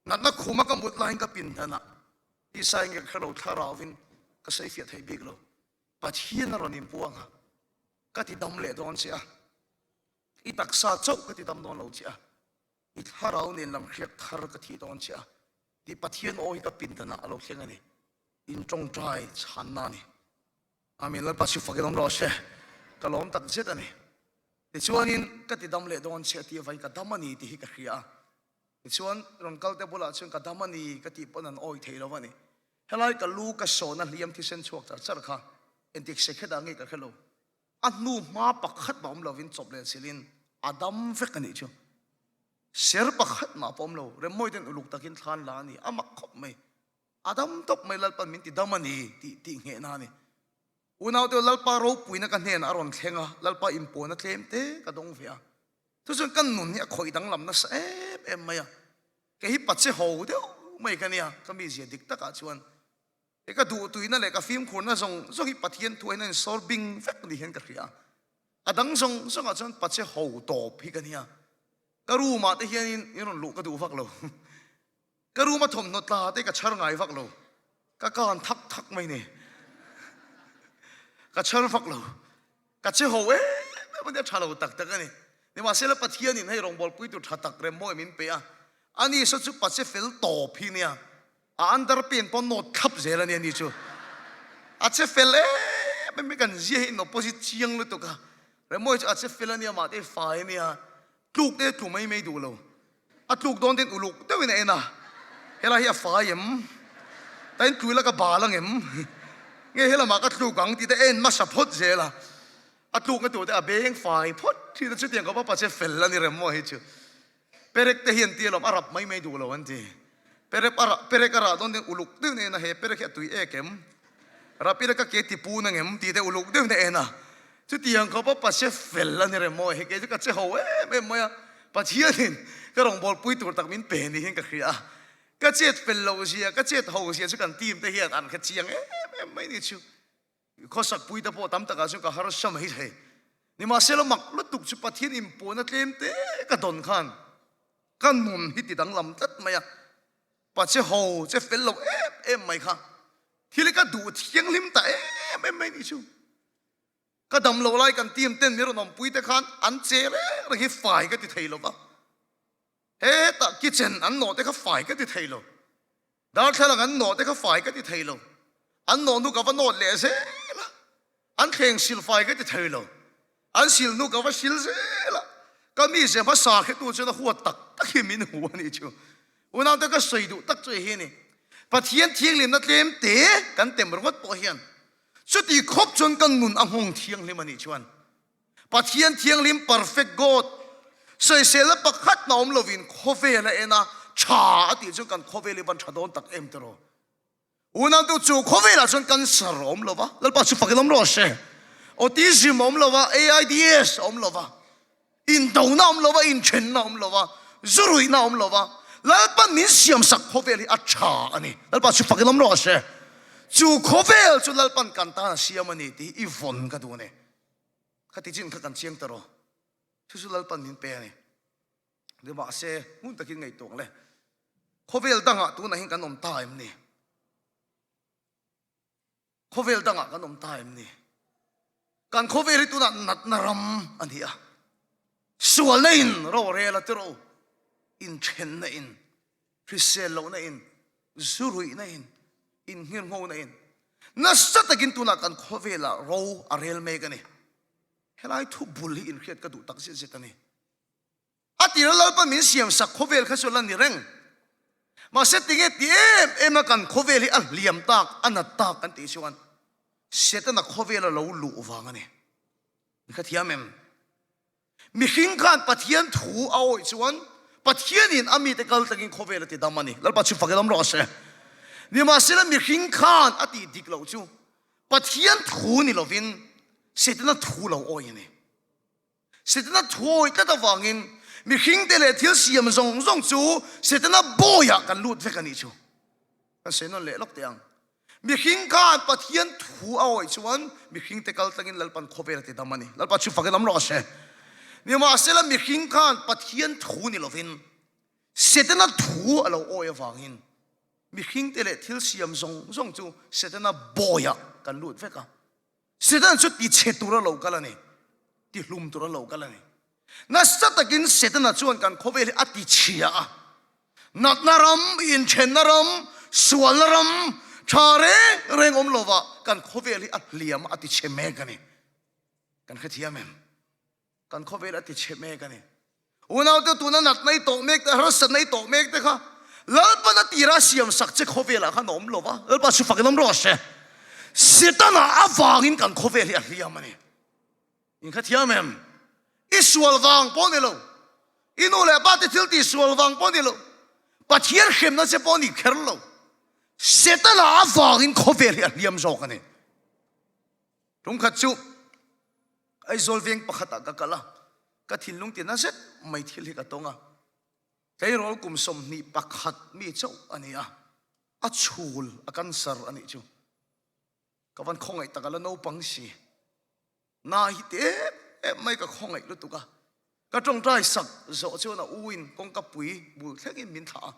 Natna khuma ka mut laiin ka pin hnan ah tisa in ka hre lo thlarauin ka sawi fiah thei bik lo. Pathian a rawn inpuang a, ka ti dam leh dawn che a, i taksa chauh ka ti dam dawn lo che a, i thlarau nen lam hriak thar ka thih dawn che a tih Pathian aw hi ka pin hnan ah a lo thleng a ni. In tawngtai chhanna a ni. Amen. Lalpa chu fakin awm rawh se. Ka lawm tak zet a ni. Tichuanin ka ti dam leh dawn che a tih avangin ka dam a ni tih hi ka hria a. Tichuan rawn kal te bulah chuan ka dam a ni ka tih pawn an awi thei lo a ni. Helai ka lu ka sawna hliam thisen chhuak char char kha entik sekhet ah nge ka hre lo. A hnu hma pakhat mah awm lovin chawp leh chilhin a dam vek a nih chu. Ser pakhat mah pawh awm lo. Remmawi ten uluk takin thlan la a ni. A mak khawp mai. A dam tawp mai Lalpan min ti dam a ni tih tih nghehna a ni. Unaute Lalpa ropuina ka hnenah a rawn thleng a, Lalpa inpuana tlem te ka dawng ve a. Chu chuan kan nun hi a khawih danglam nasa em em mai a. Kei hi pache ho deuh mai ka nia, ka mizia dik takah chuan he ka duhtuina leh ka fimkhurna zawng zawng hi Pathian thuain a insawr bing vek ni hian ka hria a. A dang zawng zawngah chuan pache ho tawp hi ka nia. Ka room ah te hianin in rawn luh ka duh vak lo. Ka room a thawmhnaw tla te ka chhar ngai vak lo. Ka kan thak thak mai ni. Ka chhar vak lo. Ka che ho em em a nia tha lo tak tak a ni. Nimahsela Pathianin hei rawngbawlpui tur tha tak rem mawi min pe a. Ani saw chu pache fel tawp hi nia. A underpant pawh nawt thlap zel a nia ni chu. A che fel em em hi kan zia hi in opposite chiang lutuk a. Remawi chu a che fel a nia mahte fai a nia. Tluk te tlu mai mai duh lo. A tluk dawn ten uluk deuhin a en a, helai hi a fai em? Tain tlu ila ka bal ang em? Nge helamah ka tluk ang tih te a en hmasa phawt zel a, a tlukna tur te a beng fai phawt thin a, chutiang khawpa pache fel a ni rem maw hei chu. Perek te hi an ti alawm, a rap mai mai duh lo an ti. Perep a rah, perek a rah dawn ten uluk deuhin a en a, he perek hi a tui ek em? Rap ila ka ke ti pun ang em tih te uluk deuhin a en a. Chutiang khawpa pache fel a ni rem maw? Hei kei chu ka che ho em em mai a, Pathianin ka rawngbawlpui tur tak min pe niin ka hria a. Ka chet fel loh zia, ka chet ho zia chu kan team te hian an hre chiang em em mai ni chu. Khawsakpui te pawh tam takah chuan ka harsa mai thei. Nimahsela mak lutuk chu Pathian inpuahna tlem te ka dawn khan ka nun hi ti danglam tlat mai a. Pache ho che fel lo em em mai kha thil ka duh thianghlim ta em em mai ni chu. Ka dam lo lai kan team ten min rawn awmpui te khan an che reng reng hi fai ka ti thei lo va. Hetah kitchen an nawh te kha fai ka ti thei lo. Darthlalang an nawh te kha fai ka ti thei lo. An nawh hnu ka va nawt leh zel a. An thleng sil fai ka ti thei lo. An sil hnu ka va sil zel a. Ka mi ze hmasa hretu chuan a huat tak tak hi min hu a nih chu. Unaute ka sawi duh tak chu hei hi a ni. Pathian thianghlimna tlem te kan tem ringawt pawh hian chuti khawp chuan kan nun a nghawng thianghlim a nih chuan Pathian thianghlim perfect God sawiselna pakhat na awm lovin khawvel a en a, tha a tih chuan kan khawvel hi van tha dawn tak em tiraw? Unautu chu khawvelah chuan cancer a awm lova, Lalpa chu fakin awm rawh se. Autism a awm lova, AIDS a awm lova, indona a awm lova, inthenna a awm lova, zuruihna a awm lova, Lalpan min siamsak khawvel hi a tha a ni. Lalpa chu fakin awm rawh se. Chu khawvel chu Lalpan kan tan a siam a ni tih hi i vawn ka duh a ni. Khati chin kha kan chiang ta rawh. Chu chu Lalpan min pe a ni. Nimahse, hmun takin ngaihtuah le. Khawvel dangah tunah hian kan awm ta em ni? Khawvel dangah kan awm ta em ni? Kan khawvel hi tunah natna ram a ni a. Sualna in rorel a tiro, inthenna in, hrisel lohna in, zuruihna in, inngirnghona in, nasa takin tunah kan khawvelah ro a rel mek a ni. Helai thu bul hi inhriat ka duh tak zet zet a ni. A tira Lalpa min siam sak khawvel kha chu la ni reng. Mahse tinge ti em em a kan khawvel hi a hliam tak, a nat tak kan tih chuan Setana khawvel a lo luh vang a ni. Mi kha thiam em? Mihring khan Pathian thu a awih chuan Pathianin a mite kal takin khawvel a ti dam a ni. Lalpa chu fak ilawm rawh se. Nimahsela mihring khan a tih dik loh chu Pathian thu ni lovin Setana thu lo awih a ni. Setana thuawi tlat avangin mihringte leh thil siam zawng zawng chu Setana bawiah kan lut vek a nih chu. Kan sawi nawn leh lawk teh ang. Mihring khan Pathian thu a awih chuan mihringte kal tlangin Lalpan khawvel a ti dam a ni. Lalpa chu fakin awm rawh se. Nimahsela mihring khan Pathian thu ni lovin Setana thu a lo awih avangin mihringte leh thil siam zawng zawng chu Setana bawiah kan lut vek a. Satan chu ti chhe tur a lo kal a ni, ti hlum tur a lo kal a ni. Nasa takin Setana chuan kan khawvel hi a ti chhia a, natna ram, inthenna ram, sualna ram, tha reng reng awm lova kan khawvel hi a hliam a, a ti chhe mek a ni. Kan hrethiam em? Kan khawvel a ti chhe mek a ni. Unaute tuna natna i tawh mek te, harsatna i tawh mek te kha Lalpan a tira siam sak che khawvelah khan a awm lo va, Lalpa chu fakin awm rawh se. Setana avangin kan khawvel hi a hliam a ni. In kha thiam em? I sual vang pawh ni lo, i nu leh pa te thil tih sual vang pawh ni lo, Pathian hremna che pawh ni kher lo, Setana avangin khawvel hi a hliam zawk a ni. Tumkhat chu Aizawl veng pakhatah ka kal a, ka thinlung ti na zet mai thil hi ka tawng a. Tleirawl kum 21 mi chauh a ni a, a chhul a cancer a nih chu. Ka van khawngaih tak a la naupang si. Na hi ti em em mai ka khawngaih lutuk a. Ka tawngtai sak zawh chuan a u in kawngka pui bul thlengin min thlah a.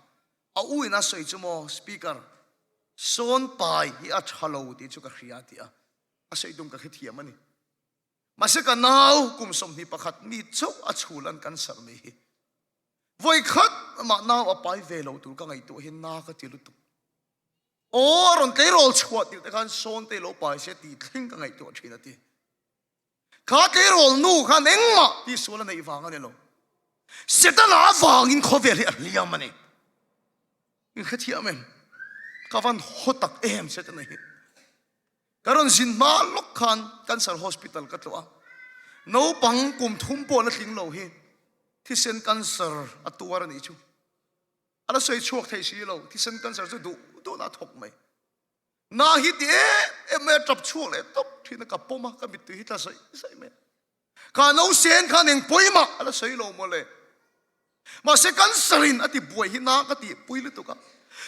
A u in a sawi chu maw speaker sawn pai hi a tha lo tih chu ka hria a ti a. A sawi tum ka hrethiam a ni. Mahse ka nau kum 21 mi chauh a chhul an cancer mai hi. Vawi khat amah nau a pai ve lo tur ka ngaihtuah hian na ka ti lutuk. Aw a rawn tleirawl chhuah tirh te khan sawn te lo pai se tih thleng ka ngaihtuah thin a ti. Kha tleirawl nu khan engmah tihsual a neih vang a ni lo. Setana avangin khawvel hi a hliam a ni. In hrethiam em? Ka van haw tak em Setana hi. Ka rawn zin hma lawk khan Cancer Hospital ka tlawh a, naupang kum thum pawh la tling lo hi thisen cancer a tuar a nih chu. A la sawi chhuak thei si lo, thisen cancer chu duh duhna a thawk mai. Na hi ti em em mai a tap chhuak leh tawp thin a, ka pawm a, ka mittui hi tla saih saih mai a. Kha nausen khan eng pawimah a la sawi lo mawle. Mahse cancer in a ti buai hi na ka tih pui lutuk a.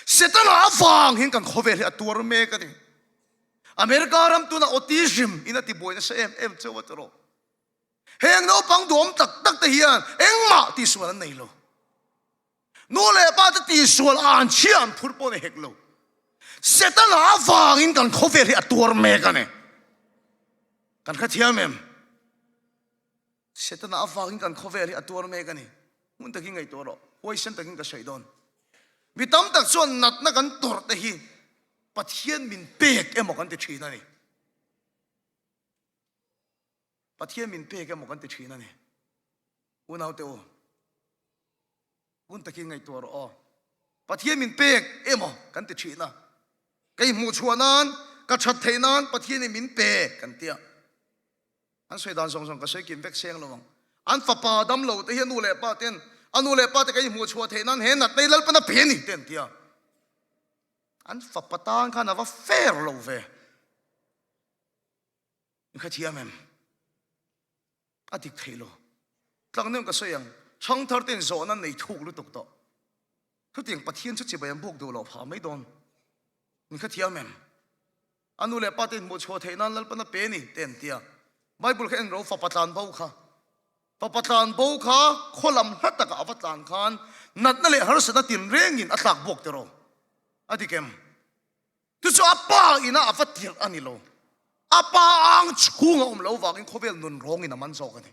Setana avang hian kan khawvel hi a tuar mek a ni. America ram tuna autism in a ti buai nasa em em cheu a tawrh. Heng naupang duhawm tak tak te hian engmah tihsual an nei lo. Nu leh pa te tihsual an chhia an phur pawh ni hek lo. Setana avangin kan khawvel hi a tuar mek a ni. Kan hrethiam em? Setana avangin kan khawvel hi a tuar mek a ni. Hmun takin ngaihtuah rawh. Huaisen takin ka sawi dawn. Mi tam tak chuan natna kan tawrh te hi Pathian min pek emaw kan ti thin a ni. Pathian min pek emaw kan ti thin a ni. Unaute u, hmun takin ngaihtuah rawh aw. Pathian min pek emaw kan ti thin a. Kei hmuh chhuah nan, ka that theih nan Pathianin min pe kan ti a. An sawi dan zawng zawng ka sawi kim vek seng lo ang. An fapa dam lo te hi a nu leh pa ten a nu leh pa te ka inhmuh chhuah theih nan he natna hi Lalpan a pe a ni te an ti a. An fapa tan khan a va fair lo ve. In hrethiam em? A dik theih lo. Tlangnem ka sawi ang, Thangthar ten zawhna nei thuk lutuk tawh. Chutiang Pathian chu chibai an buk duh loh phah mai dawn. In hrethiam em? A nu leh pa te inhmuh chhuah theih nan Lalpan a pe ni te an ti a. Bible kha en ro fapa tlan bo kha. Fapa tlan bo kha khaw lam hla takah a va tlan khan natna leh harsatna tinrengin a tlak buak tiraw? A dik em? Chu chu a pa ina a va tirh a ni lo. A pa ang chhung a awm lo vangin khawvel nun rawngin a man zawk a ni.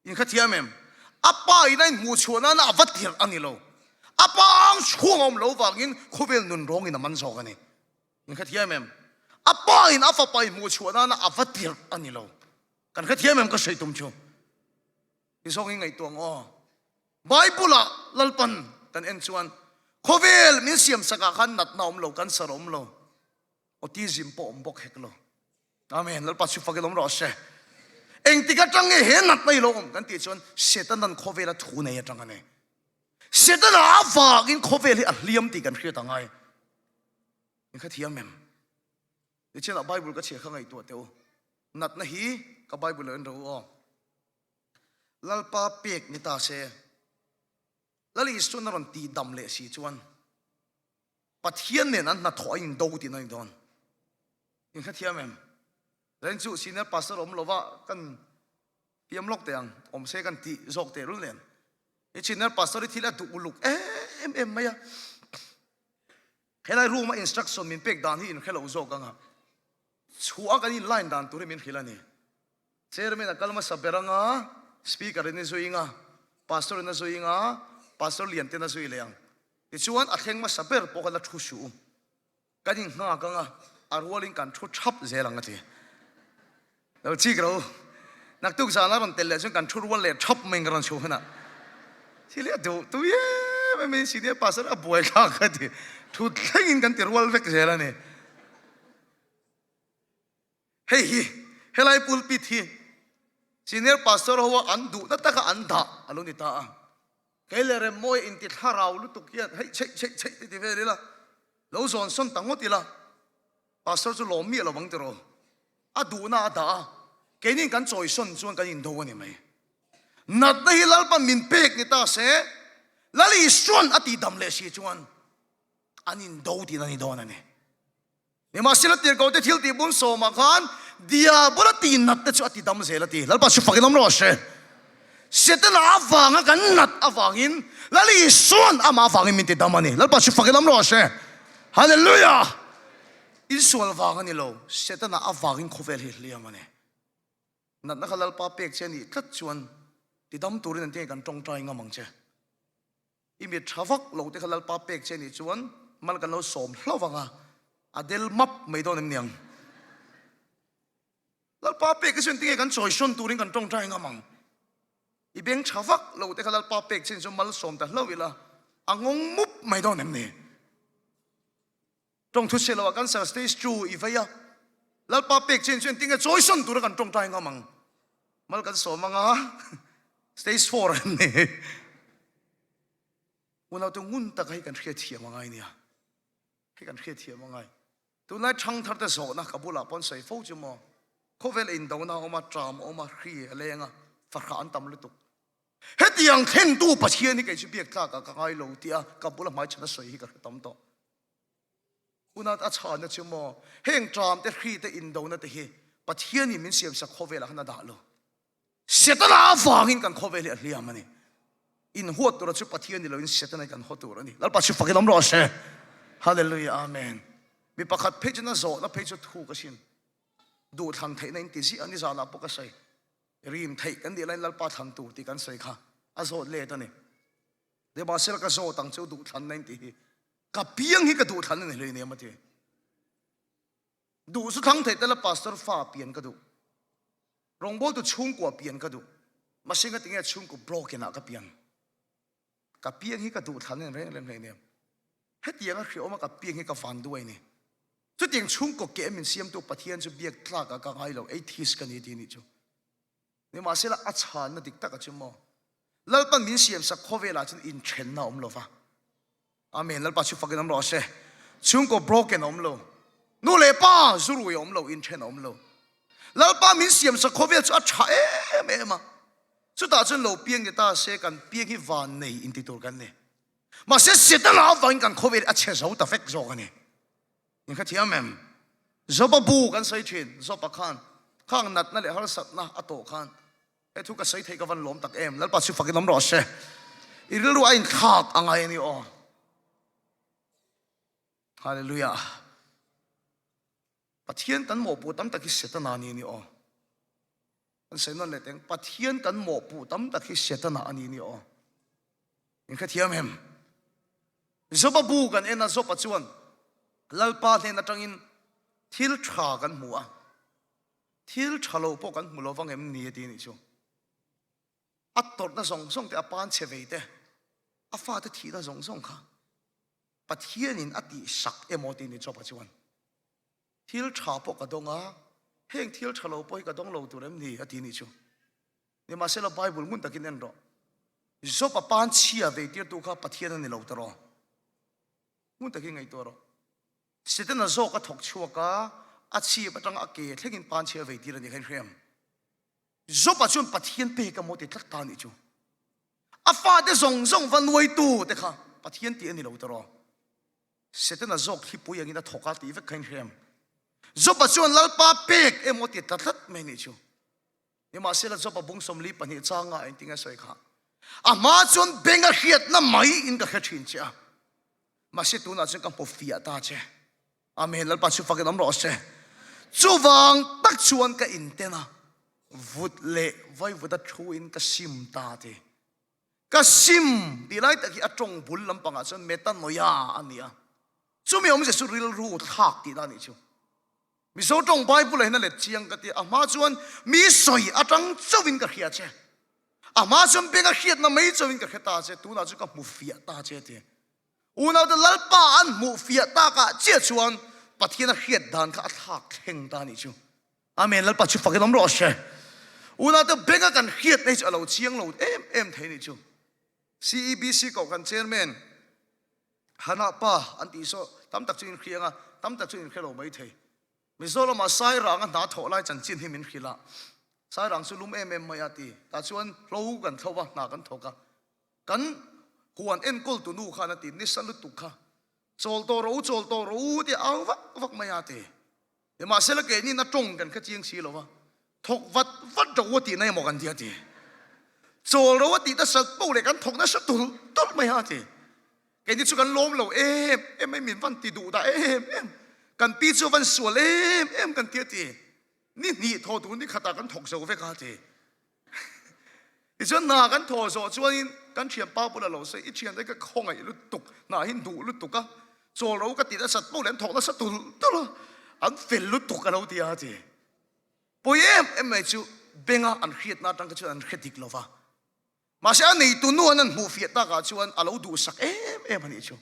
In hrethiam em? A pa in a inhmuh chhuah nana a va tirh a ni lo. A pa ang chhung a awm lo vangin khawvel nun rawngin a man zawk a ni. In hrethiam em? A pa in a fapa inhmuh chhuah nana a va tirh a ni lo. Kan hrethiam em ka sawi tum chu? Ti zawng in ngaihtuah ang aw. Bible ah Lalpan kan en chuan khawvel min siam sakah khan natna a awm lo, cancer a awm lo, autism pawh a awm bawk hek lo. Amen. Lalpa chu fakin awm rawh se. Engtik atang nge he natna i lo awm kan tih chuan Setanan khawvela thu nei atang a ni. Setana avangin khawvel hi a hliam tih kan hriat a ngai. In kha thiam em? Tichinah Bible ka chhiar kha ngaihtuah teh u. Natna hi ka Bible lo en ro u aw. Lalpa pek ni ta se. Lal Isuan a rawn tih dam leh si chuan Pathian nen an hnathawh a indo tihna a ni dawn. In hrethiam em? Zain chu senior pastor awm lova kan piam lawk teh ang, awm se kan tih zawk teh rul nen. I senior pastor hi thil a duh uluk em em mai a. Helai room a instruction min pek dan hi in hre lo zawk ang a. Chhuah a kan in line dan tur hi min hrilh a ni. Chairman a kal hmasa ber ang a, Speaker in a zui ang a, Pastor in a zui ang a, Pastor lian ten a zui leh ang. Tichuan a thleng hmasa ber pawh kha la thu suh u. Kan inghak ang a, a rualin kan thu thap zel ang a ti. Lo chik ro. Naktuk zana rawn tel leh chuan kan thu rual leh thap mai in ka rawn chhuah hunah. Thil hi a duh tui em em in senior pastor a buai thlak a ti. Thu thlengin kan ti rual vek zel a ni. Hei hi helai pulpit hi senior pastor ho a an duhna taka an dah a lo ni ta a. Kei leh Remmawi inti thlarau lutuk hian hei chheih chheih chheih ti ti vel ila, lo zawn sawn ta ngawt ila, Pastor chu lawm miah lo vang tiraw? A duhna a dah a, keinin kan chawi sawn chuan kan indo a ni mai. Natna hi Lalpan min pek ni ta se, Lal Isuan a tihdam leh si chuan an indo tihna a ni dawn a ni. Nimahsela tirhkohte thil tih bun sawmah khan Diabola tih nat te chu a ti dam zel a ti. Lalpa chu fakin awm rawh se. Setana avanga kan nat avangin Lal Isuan amah avangin min ti dam a ni. Lalpa chu fakin awm rawh se. Hallelujah! Insual vang a ni lo, Setana avangin khawvel hi hliam a ni. Natna kha Lalpa pek che a nih tlat chuan ti dam turin an tinge kan tawngtai ngam ang che. I mit tha vak lo te kha Lalpa pek che nih chuan mal kan lo sawm hlauh vang a, a del map mai dawn em niang. Lalpa pek hi chu engtinge kan chawi sawn turin kan tawngtai ngam ang. I beng tha vak lo te kha Lalpa pek che nih chuan mal sawm ta hlauh ila, a ngawng mup mai dawn em ni. Tawngthu chhe loah cancer stage chu i vei a, Lalpa pek che nih chuan engtinge chawi sawn tura kan tawngtai ngam ang. Mal kan sawm ang a, stage four an ni. Unaute ngun taka hei kan hriatthiam a ngai nia. Hei kan hriatthiam a ngai. Tunlai thangthar te zawhna ka bulah pawn sawi fo chu maw. Khawvel indona a awm a, tram a awm a, hri a leng a, fahrah an tam lutuk. Hetiang thlentu Pathian hi kei chu biak tlakah ka ngai lo tia ka bula hmaichhan a sawi hi ka hre tam tawh. Unat a chhana chu maw heng tram te hri te indona te hi Pathianin min siamsak khawvelah khan a dah lo. Setana avangin kan khawvel hi a hliam a ni. In huat tura chu Pathian ni loin Setana hi kan haw tur a ni. Lalpa chu fakin awm rawh se. Hallelujah Amen. Mi pakhat phei chuan a zawhna phei chu thuk asin. Duhthlan theihna in ti ziah a, nizanah pawh ka sawi. Rim theih kan nih laiin Lalpa thlan tur tih kan sawi kha a zawt let a ni. Nimahsela ka zawt ang chu duhthlanna in tih hi ka piang hi ka duhthlan a ni hlei nem a ti. Duh chu thlang theih tela pastor fa pian ka duh. Rawngbawltu chhungkua pian ka duh. Mahse nga tinge chhungkaw broken ah ka pian. Ka piang hi ka duhthlan a ni reng reng hlei nem. Hetiang a hriawm a ka piang hi ka van duai ni. Chutiang chhungkaw keh min siamtu Pathian chu biak tlak ah ka ngai lo, atheist ka ni ti nih chu. Nimahsela a chhanna dik tak a chu maw? Lalpan min siamsak khawvelah chuan inthenna a awm lo va. Amen. Lalpa chu fakin awm rawh se. Chhungkaw broken a awm lo. Nu leh pa zurui a awm lo, inthen a awm lo. Lalpa min siamsak khawvel chu a tha em em a. Chutah chuan lo piang ni ta se kan piang hi van nei inti tur kan ni. Mahse Setana avangin kan khawvel a chhe zo ta vek zawk a ni. In hrethiam em? Joba bu kan sawi thin, Joba khan khang natna leh harsatna a tawh khan he thu ka sawi thei ka van lawm tak em, Lalpa chu fakin awm rawh se. I rilru a inthlak a ngai a ni aw. Hallelujah. Pathian kan mawhpuh tam tak hi Setana a ni a ni aw. Kan sawi nawn leh teng, Pathian kan mawhpuh tam tak hi Setana a ni a ni aw. In hrethiam em? Joba bu kan en a, Joba chuan Lalpa hnen atangin thil tha kan hmu a, thil tha lo pawh kan hmu lo vang em ni a ti a nih chu. A tawrhna zawng zawng te, a pan chhe vei te, a fate thihna zawng zawng kha Pathianin a tihsak emaw ti ni Joba chuan. Thil tha pawh ka dawng a, heng thil tha lo pawh hi ka dawng lo tur em ni a ti a nih chu. Nimahsela Bible ngun takin en rawh. Job a pan chhia vei tirtu kha Pathian a ni lo ta rawh. Ngun takin ngaihtuah rawh. Setana zawk a thawk chhuak a, a chhip atanga a ke thlengin pan chhia vei tir a ni kha in hre em? Job a chuan Pathian pek a maw ti tlat ta a nih chu. A fate zawng zawng va nuaitu te kha Pathian tih a ni lo ta rawh. Setana zawk thlipui angin a thawk a tih vek kha in hre em? Job a chuan Lalpa pek emaw ti tlat tlat mai a nih chu. Nimahsela Job a bung 42 changa engtin nge sawi kha? A hma chuan beng a hriatna mai in ka hre thin che a, mahse tunah chuan ka hmu fiah ta che. Amen. Lalpa chu fakin awm rawh se. Chuvang tak chuan ka inten a, vut leh vaivut a thu in ka sim ta ti. Ka sim tih lai tak hi a tawng bul lampangah chuan metanoia a ni a. Chumi awmzia chu rilru thlak tihna a nih chu. Mizo tawng Bible ah hian a let chiang ka ti a, a hma chuan mi sawi atang chauhin ka hria che, a hma chuan beng a hriatna mai chauhin ka hre ta che, tunah chu ka hmu fiah ta che ti. Unaute Lalpa an hmuh fiah takah chiah chuan Pathian a hriat dan kha a thlak thleng ta anih chu. Amen, Lalpa chu fakin awm rawh se. Unaute benga kan hriatna hi chu a lo chiang lo em em thei anih chu. CEBC Kohhran Chairman Hana pa an tih saw tam tak chu in hriang a, tam tak chu in hre lo mai thei. Mizoram ah Sairang a hna thawh lai chanchin hi min hrilh a, Sairang chu lum em em mai a ti. Tah chuan hlo kan thlo a, hna kan thawk a. Kan huan enkawl tu nu khan a ti, nisa lutuk kha chawl tawh rawh u, chawl tawh rawh u ti a au vak vak mai a ti. Nimahsela keinin a tawng kan kha chiang si lo a, thawk vat vat ro a tihna emaw kan ti a ti. Chawl ro a tih nasat poh leh kan thawk nasa tulh tulh mai a ti. Keini chu kan lawm lo em em mai, min van ti duh dah em em, kan pi chu a van sual em em kan ti a ti. Ni hnih thawh tur ni khatah kan thawk zo vek a ti. Tichuan hna kan thawh zawh chuanin kan thianpa bulah lo sawi, I thiante ka khawngaih lutuk, hna hi duh lutuk a, chawl ro ka ti nasat poh leh an thawk nasa tulh tulh a, an fel lutuk a lo ti a ti. Pawi em em mai chu benga an hriatna atang kha chuan an hre dik lova, mahse a neitu nu an an hmuh fiah takah chuan a lo duhsak em em a nih chu.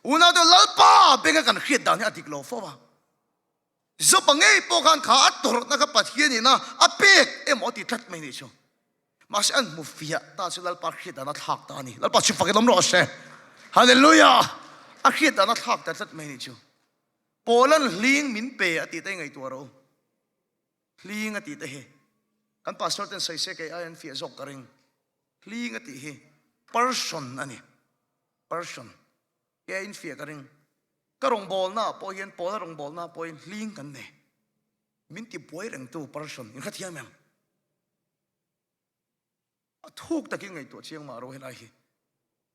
Unaute Lalpa benga kan hriat dan hi a dik lo fo a. Joba ngei pawh khan kha a tawrhna kha Pathian ina a pek emaw a ti tlat mai nih chu. Mahse an hmu fiah ta chu Lalpa hriat dan a thlak ta a ni. Lalpa chu fakin awm rawh se. Hallelujah! A hriat dan a thlak ta tlat mai nih chu. Paula'n hling min pe a tih te ngaihtuah rawh u. Hling a tih te hi kan pastor ten sawi se kei ai an fiah zawk ka ring. Hling a tih hi person a ni. Person. Kei ai in fiah ka ring. Ka rawngbawlna ah pawh hian Paula rawngbawlna ah pawh hian hling kan nei. Min ti buai rengtu person in hrethiam em? A thuk takin ngaihtuah chiang mah ro helai hi.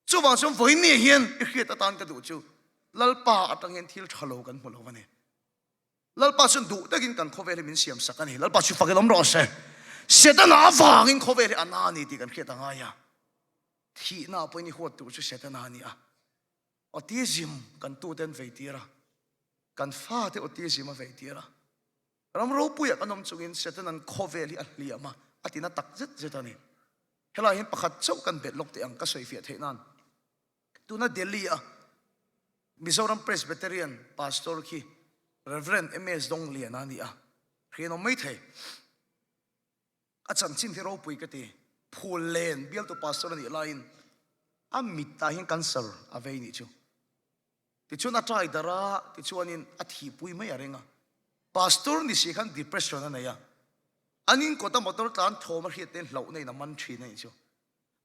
Chuvang chuan vawiin ni hian i hriat atan ka duh chu Lalpa atang hian thil tha lo kan hmu lo a ni. Lalpa chuan duh takin kan khawvel hi min siam sak a ni. Lalpa chu fakin awm rawh se. Setana avangin khawvel hi a na a ni tih kan hriat a ngai a. Thihna pawhin i huat tur chu Setana a ni a. Autism kan tute an vei tir a. Kan fate autism a vei tir a. Ram ropuiah kan awm chungin Setana'n khawvel hi a hliam a, a tina tak zet zet a ni. Helaiah hian pakhat chauh kan bet lawk teh ang ka sawifiah theih nan. Tuna Delhi a Mizoram Presbyterian Pastor khi Rev. MS Dongliana a ni a, hrianawm mai thei. A chanchin hi ropui ka ti. Phul len bialtu pastor a nih laiin a mitah hian cancer a vei nih chu. Tichuan a try darh a, tichuanin a thihpui mai a reng a. Pastor ni si khan depression a nei a. An inkawta motor tlan thawm a hriat te hlauhna in a man thin a nih chu.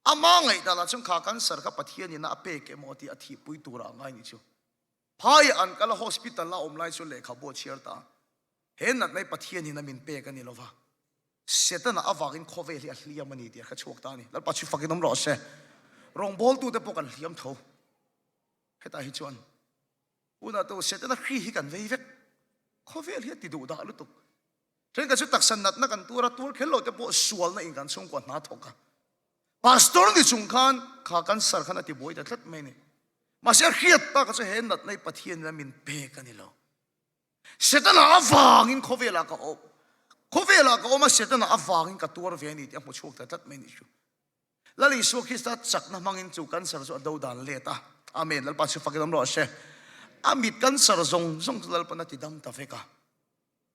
Ama ngaihdan ah chuan kha cancer kha Pathian in a pek emaw tih a thihpui tur ah a ngai nih chu. Phai an kal a hospital a awm lai chuan lehkhabu a chhiar ta a. He natna hi Pathian in a min pek a ni lova. Setana avangin khawvel hi a hliam a ni tih a hre chhuak ta a ni. Lalpa chu fakin awm rawh se. Rawngbawltute pawh kan hliam tho. Hetah hi chuan hunah tu Setana hri hi kan vei vek. Khawvel hi a ti duh dah lutuk. Thenkhat chu taksa natna kan tuar a, tuar kher lo te pawh sualna in kan chhungkua hna thawk a. Pastor ni chung khan kha cancer khan a ti buai ta tlat mai a ni. Mahse a hriat tak chu he natna hi Pathian in a min pek a ni lo. Setana avangin khawvelah ka awm, khawvelah ka awm a, Setana avangin ka tuar ve a ni tih a hmu chhuak ta tlat mai a nih chu. Lal Isua Krista chakna hmangin chu cancer chu a do dan let a. Amen. Lalpa chu fakin awm rawh se. A mit cancer zawng zawng chu Lalpan a ti dam ta vek a.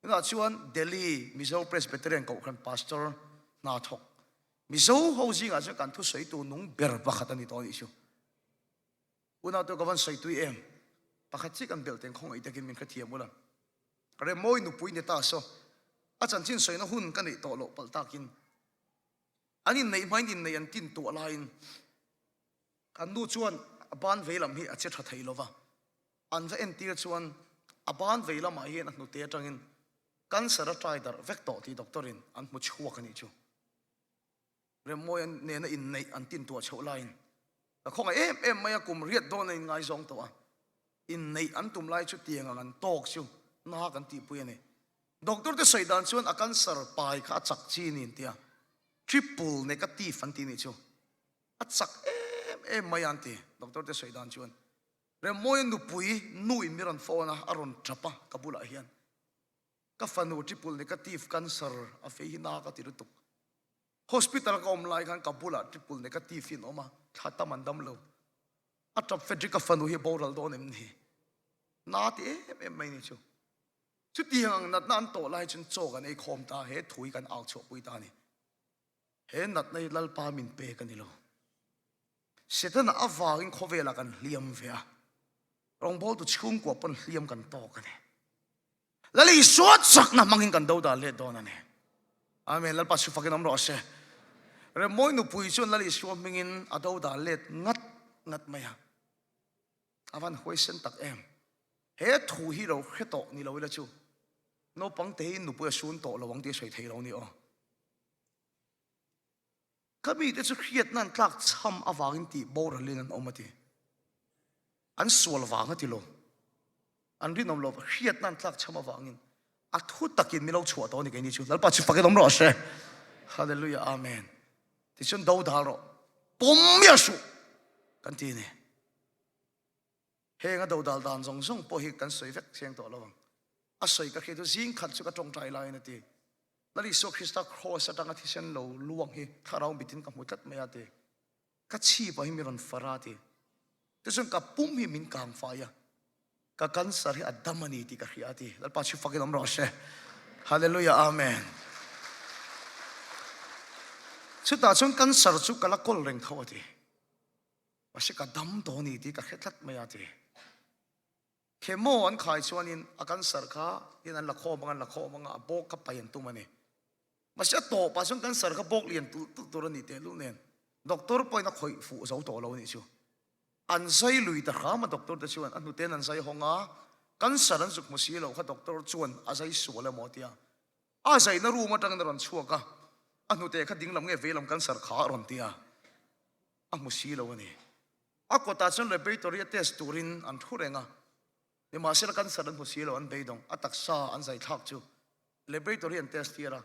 Tunah chuan Delhi Mizo Presbyterian Kohhran Pastor hna thawk Mizo ho zingah chuan kan thusawitu nung ber pakhat a ni tawh a nih chu. Unau te ka van sawi tui em? Pakhat chiah kan belh teng khawngaih takin min hrethiam ula. Remawi nupui ni ta saw a chanchin sawina hun ka neih tawh loh palh takin an inneih hmain inneih an tin tuah laiin an nu chuan a ban vei lam hi a che tha thei lova. An va entir chuan a ban vei lamah hian a hnute atangin cancer a trai darh vek tawh tih doctor in an hmu chhuak a nih chu. Remmawi nena inneih an tin tuah chhoh laiin ka khawngaih em em mai a, kum riat dawn a inngaizawng tawh a, inneih an tum lai chu tiang ang an tawk chu na kan tihpui a ni. Doctor te sawi dan chuan a cancer pai kha a chak chi niin tia triple negative an ti nih chu a chak em em mai a an ti doctor te sawi dan chuan. Remmawi nupui nu in mi rawn phone a, a rawn tap a ka bulah hian. Ka fanu triple negative cancer a fei hi na ka ti lutuk. Hospital ka awm lai khan ka bulah triple negative hi an awm a, thla tam an dam lo. A tap Frederick ka fanu hi a boral dawn em ni? Na ti em em mai ni chu. Chutiang ang natna an tawh lai chuan chaw kan ei khawm ta, he thu hi kan au chhuahpui ta a ni. He natna hi Lalpa min pek a ni lo. Setana avangin khawvelah kan hliam ve a, rawngbawltu chhungkua pawn hliam kan tawk a ni. Lal Isua chakna hmangin kan do dan let dawn a ni. Amen. Lalpa chu fakin awm rawh se. Remmawi nupui chuan Lal Isua hmingin a do dan let ngat ngat mai a. A van huaisen tak em. He thu hi lo hre tawh ni lo ila chu naupang te hi nupui a sun tawh lo ang tih a sawi thei lo ni aw. Ka mite chu hriatna an tlak chham avangin tih boralin an awm a ti. An sual vang a ti lo. An rinawm lo, hriatna an tlak chham avangin a thu takin min lo chhuah tawh a ni keini chu. Lalpa chu fakin awm rawh se. Hallelujah, Amen. Tichuan do dal rawh. Pawm miah suh kan ti a ni. Heng a dodal dan zawng zawng pawh hi kan sawi vek chiang tawh lo ang. A sawi ka hriat chu zing khat chu ka tawngtai laiin a ti. Lal Isua Krista Kraws atanga thisen lo luang hi thlarau mitin ka hmu tlat mai a ti. Ka chhipah hi mi rawn far a ti. Tichuan ka pum hi min kang fai a, ka cancer hi a dam a ni tih ka hria a ti. Lalpa chhi fakin awm rawh se. Hallelujah Amen. Chutah chuan cancer chu ka la kawl reng tho a ti. Mahse ka dam tawh a ni tih ka hre tlat mai a ti. Chemo an khai chuanin a cancer kha in an la khawm ang an la khawm ang a, a bawk kha pai an tum a ni. Mahse a tawpah chuan cancer kha bawk lian tulh tulh tur a ni tehlul nen doctor pawhin a khawih fuh zo tawh lo a nih chu. An zai lui ta hram a doctor te chuan a hnuten an zai hawng a, cancer an zuk hmu si lo kha doctor chuan a zai sual emaw a tia. A zaina room atangin a rawn chhuak a, a hnute kha dinglam nge veilam cancer kha a rawn tia, a hmu si lo a ni. A kawtah chuan laboratory a test turin an thu reng a. Nimahsela cancer an hmu si lo, an beidawng, a taksa an zai thlak chu laboratory an test tir a,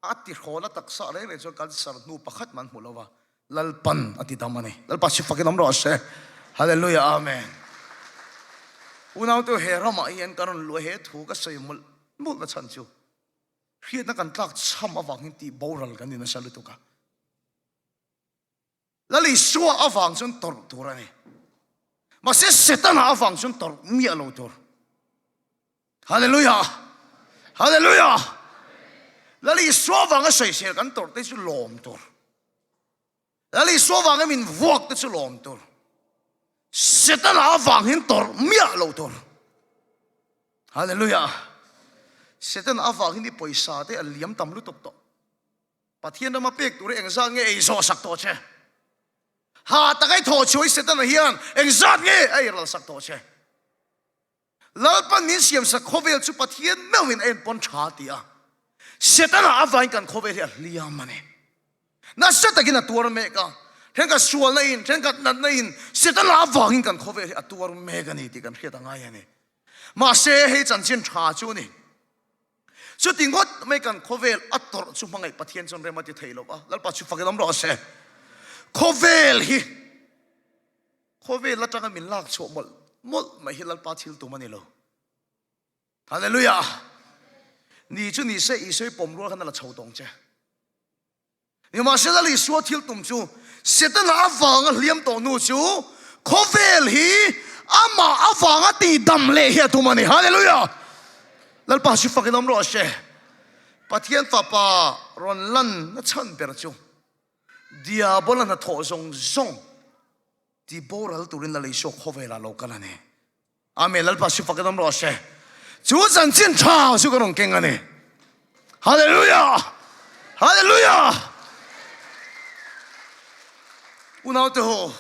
a tihrawl a taksa reng reng chuan cancer hnu pakhat mah an hmu lo va, Lalpan a ti dam a ni. Lalpa si fakin awm rawh se. Hallelujah Amen. Unaute he ramah hian ka rawn luah he thu ka sawi mawlh mawlh na chhan chu hriatna kan tlak chham avangin tih boral kan ni nasa lutuk a. Lal Isua avang chuan tawrh tur a ni. Mahse Setana avang chuan tawrh miah lo tur. Hallelujah! Hallelujah! Lal Isua avanga sawisel kan tawrh te chu lawm tur. Lal Isua avanga min vuak te chu lawm tur. Setana avang hin tawrh miah lo tur. Hallelujah! Setana avang hin i pawisa te a liam tam lutuk tawh. Pathian rama pek tur hi engzat nge ei zawh sak tawh che? Ha tak ei thawh chhuah i Setana hian engzat nge a ei ral sak tawh che? Lalpan min siam sak khawvel chu Pathian meuhin a enpawn tha ti a, Setana avain kan khawvel hi a hliam a ni. Nasa takin a tuar mek a, thenkhat sualna in, thenkhat natna in Setana avangin kan khawvel hi a tuar mek a ni tih kan hriat a ngai a ni. Mahse hei chanchin tha chu a ni. Chuti ngawt mai kan khawvel a tawrh chu hmangaih Pathian chuan rem a ti thei lo va, Lalpa chu fakin awm rawh se. Khawvel hi khawvel atanga min lak chhuah mawlh mawlh mai hi Lalpa thil tum a ni lo. Hallelujah! Ni chu ni se Isua i pawm rual khan a la chho tawng che. Nimahsela Isua thil tum chu Setana avanga hliam tawh hnu chu khawvel hi amah avanga tihdam leh hi a tum a ni. Hallelujah! Lalpa chu fakin awm rawh se. Pathian Fapa rawn lan na chhan ber chu Diabola hnathawh zawng zawng ti boral turin Lal Isua khawvelah lo kal a ni. Amen. Lalpa si fakin awm rawh se. Chu chanchin tha chu ka rawn keng a ni. Hallelujah! Hallelujah! Unau te ho,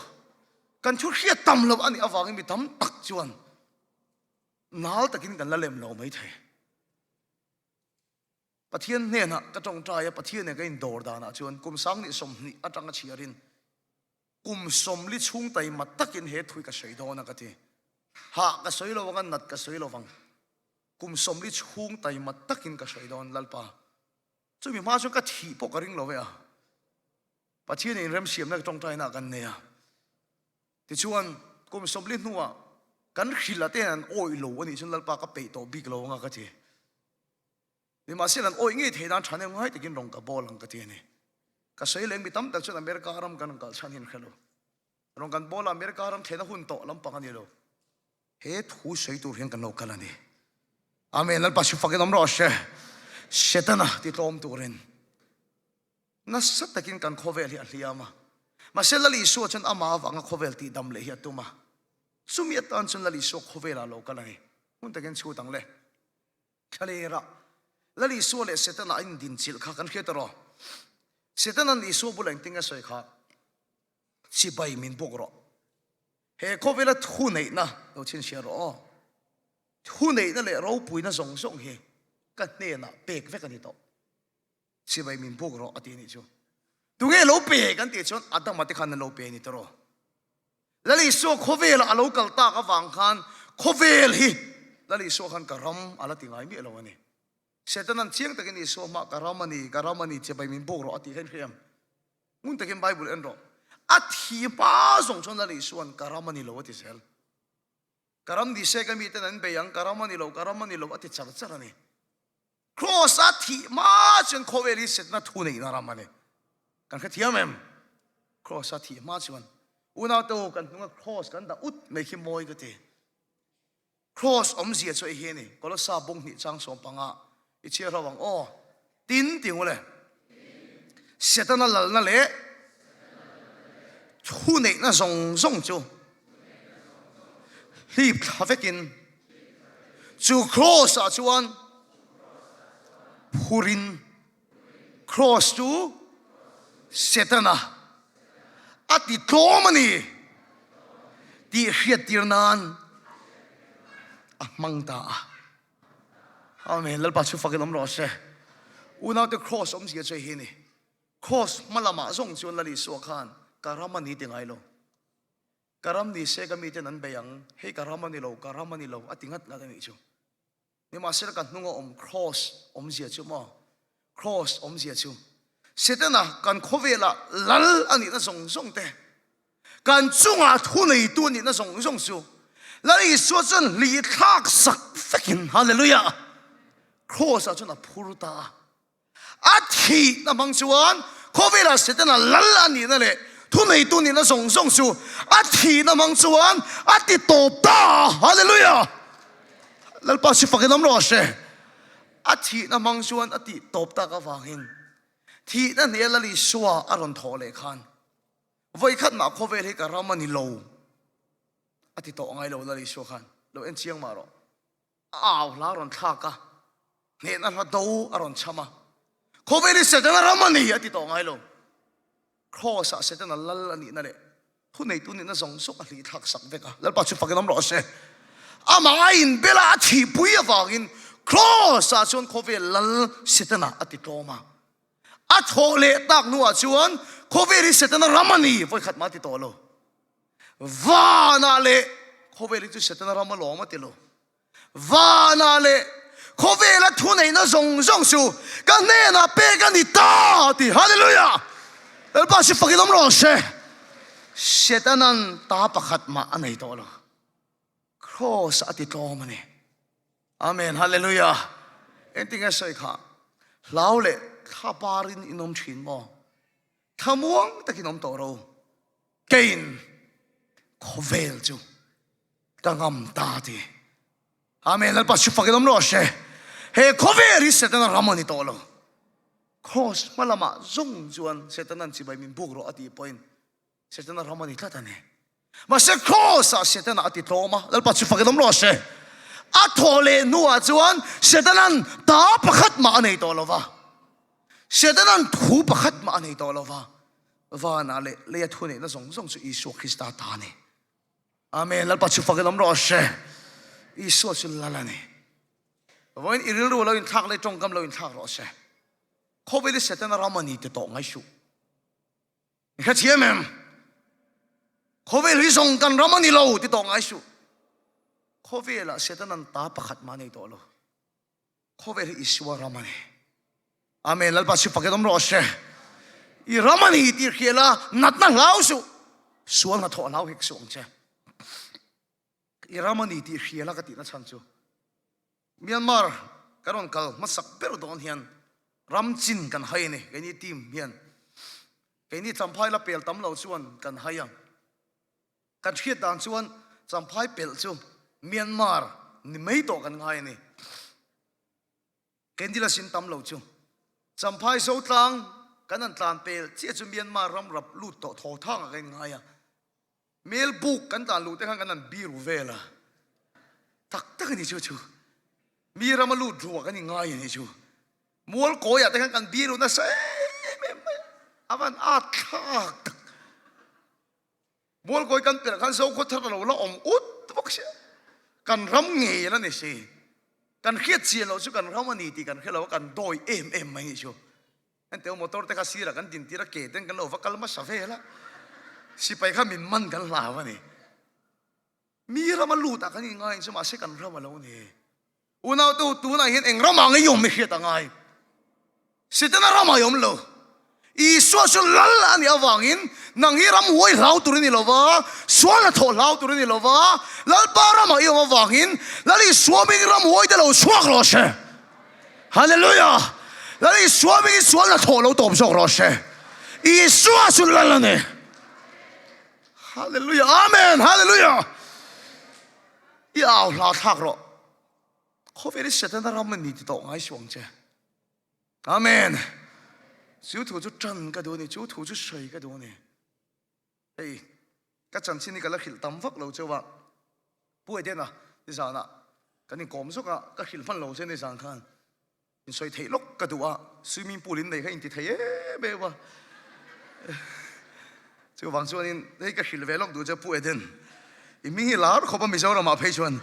kan thu hriat tam lo a nih avangin mi tam tak chuan nal takin kan la lem lo mai thei. Pathian hnenah ka tawngtai a, Pathian nen ka indawr danah chuan kum sang nih 20 atanga chhiarin Kum 40 chhung taima takin he thui ka sawi dawn a ka ti. Hah ka sawi lo ang a, nat ka sawi lo vang. Kum 40 chhung taima takin ka sawi dawn Lalpa. Chumi hma chuan ka thih pawh ka ring lo ve a. Pathian in remsiamna ka tawngtaina ah kan nei a. Tichuan kum 40 hnuah kan hrilh a ten an awih lo a nih chuan Lalpa ka peih tawh bik lo ang a ka ti. Nimahsela an awih ngei theih nan thahnem ngai takin rawng ka bawl ang ka ti a ni. Ka sawi leng mi tam tak chuan America ram kan rawn kal chhan hi an hre lo. Rawng kan bawl a America ram thlenna hun tawh lampang a ni lo. He thu sawi tur hian kan lo kal a ni. Amen. Lalpa chu fakin awm rawh se. Setana ti tlawm turin nasa takin kan khawvel hi a hliam a. Mahse Lal Isua chuan amah avanga khawvel tihdam leh hi a tum a. Chumi atan chuan Lal Isua khawvelah a lo kal a ni. Hmun takin chhut ang le. Thlalera Lal Isua leh Setana a indinchilh kha kan hriat erawh. Setana'n Isua bulah engtin nge a sawi kha? Chibai min buk rawh. He khawvela thuneihna lo chhinchhiah rawh aw. Thuneihna leh ropuina zawng zawng hi ka hnenah pek vek a ni tawh. Chibai min buk rawh a ti anih chu. Tunge lo pe kan tih chuan Adama te khan an lo pe a ni tawh rawh. Lal Isua khawvelah a lo kal tak avang khan khawvel hi Lal Isua khan ka ram a la ti ngai miah lo a ni. Setanan chiang takin Isua hmah ka ram a ni, ka ram a ni, chibai min buk rawh a tih kha in hria em? Ngun takin Bible en rawh. A thi hma zawng chuan Lal Isua'n ka ram a ni lo a ti zel. Ka ram ni se ka miten an bei ang, ka ram a ni lo, ka ram a ni lo a ti char char a ni. Kraws a thih hma chuan khawvel hi setna thu neihna ram a ni. Kan hrethiam em? Kraws a thih hma chuan unau te u kan hnunga kraws kan dah ut mai khi mawi ka ti. Kraws awmzia chu hei hi a ni, Kolossa bung hnih chang 15 i chhiar ho ang aw. Tin ti ngule. Setana lalna leh thu neihna zawng zawng chu hlip thla vekin chu kraws ah chuan phurin kraws chu Setana a ti tlawm a ni tih hriattir nan a hmang ta a. Amen. Lalpa chu fakin awm rawh se. Unaute kraws awmzia chu hei hi a ni. Kraws hma lamah zawng chuan Lal Isua khan ka ram a ni ti ngai lo. Ka ram ni se ka miten an bei ang, hei ka ram a ni lo, ka ram a ni lo a ti ngat ngat a nih chu. Nimahsela ka hnunga awm Kraws awmzia chu maw? Kraws awmzia chu Setana kan khawvela lal a nihna zawng zawng te, kan chunga thuneitu a nihna zawng zawng chu Lal Isua chuan hli thlak sak vekin, Hallelujah! Kraws-ah chuan a phur ta a. A thihna hmang chuan khawvelah Setana lal a nihna leh thuneitu nihna zawng zawng chu a thihna hmang chuan a ti tawp ta a. Hallelujah! Lalpa si fakin awm rawh se. A thihna hmang chuan a tih tawp tak avangin thihna hnial Lal Isua a rawn thawh leh khan vawikhat mah khawvel hi ka ram a ni lo a ti tawh ngai lo Lal Isua khan lo en chiang mah rawh. A au hla a rawn thlak a, hnehna hla do a rawn chham a. Khawvel hi Setana ram a ni a ti tawh ngai lo. Kraws-ah Setana lal a nihna leh thuneitu nihna zawng zawng a hlih thlak sak vek a. Lalpa chu fakin awm rawh se. Amah a inbela a thihpui avangin Kraws-ah chuan khawvel lal Setana a ti tlawm a. A thawh leh tak hnuah chuan khawvel hi Setana ram a ni vawikhat mah a ti tawh lo. Vanah leh khawvel hi chu Setana ram alawm a ti lo. Vanah leh khawvela thuneihna zawng zawng chu ka hnenah pek a ni ta a ti. Hallelujah! Lalpa si fakin awm rawh se. Setanan ta pakhat mah a nei tawh lo. Kraws a ti tlawm a ni. Amen. Hallelujah. Engtinge sawi kha? Hlau leh thla parin in awm thin maw? Thlamuang takin awm tawh ro. Keiin khawvel chu ka ngam ta ti. Amen. Lalpa chu fakin awm rawh se. He khawvel hi Setana ram a ni tawh lo. Kraws hma lamah zawng chuan Setana'n chibai min buk rawh a tih pawhin Setana ram a ni tlat a ni. Mahse Kraws-ah Setana a ti tlawm a, Lalpa chu fakin awm rawh se. A thawh leh hnuah chuan Setana'n ta pakhat mah a nei tawh lo va. Setana'n thu pakhat mah a nei tawh lo va. Vanah leh leia thuneihna zawng zawng chu Isua Krista ta a ni. Amen. Lalpa chu fakin awm rawh se. Isua chu Lal a ni. Vawiin i rilru lo inthlak leh tawngkam lo inthlak rawh se. Khawvel i Setana ram a ni ti tawh ngai suh. I hrethiam em? Khawvel hi zawng kan ram a ni lo ti tawh ngai suh. Khawvelah Setanan ta pakhat mah nei tawh lo. Khawvel hi Isua ram a ni. Amen. Lalpa chu fakin awm rawh se. I ram a ni tih hria la, natna hlau suh. Sual hnathawh hlau hek suh ang che. I ram a ni tih hria la ka tihna chhan chu. Myanmar kan rawn kal hmasak ber dawn hian ram chin kan hai a ni. Keini team hian keini Champhai la pel tam lo chuan kan hai a. Kan hriat dan chuan Champhai pelh chu Myanmar ni mai tawh kan ngai a ni. Keini la sin tam lo chu Champhai Zotlang kan han tlan pel chiah chu Myanmar ram rap lut tawh thaw thang ah kan ngai a. Mel buk kan tlan luh te khan kan han biru vel a. Tak tak a ni chu chu. Mi rama lut ruak a ni ngai a ni chu. Mual kawiah te khan kan biru nasa em em mai a. A van at thlak tak. Mualkawi kan pelh khan Zokhaw thar a lo la awm ut bawk sia. Kan ram ngei la ni si. Kan hriat chian loh chu kan ram a ni tih kan hre lo a, kan dawi em em mai nih chu. Henteu motor te kha sirah kan din tir a, ke ten kan lo va kal hmasa vel a. Sipai kha min man kan hlau a ni. Mi rama lut ah kan inngai ang chu mahse kan ram a lo ni. Unautu tunah hian eng ramah nge i awm i hriat a ngai. Setana ramah i awm lo. Isua chu lal a nih avangin nang hi ramhuai hlau tur i ni lo va, sual hnathawh hlau tur i ni lo va, Lalpa ramah i awm avangin Lal Isua hmingin ramhuai te lo chhuak rawh se. Hallelujah! Lal Isua hmingin sual hnathawh lo tawp zawk rawh se. Isua chu lal a ni. Hallelujah! Amen! Hallelujah! I au hla thlak rawh. Khawvel hi Setana ram a ni ti tawh ngai suh ang che. Amen. Chu thu chu tan ka duh a ni, chu thu chu sawi ka duh a ni. Hei, ka chanchin hi ka la hrilh tam vak lo cheu a. Pu Edena, nizanah kan inkawm zawk a, ka hrilh hman lo che nizan khan. In sawi theih lawk ka duh a, swimming pool in nei kha in ti thei em em a. Chuvang chuanin hei ka hrilh ve lawk duh che Pu Eden, i hming hi lar khawp a Mizoramah phei chuan.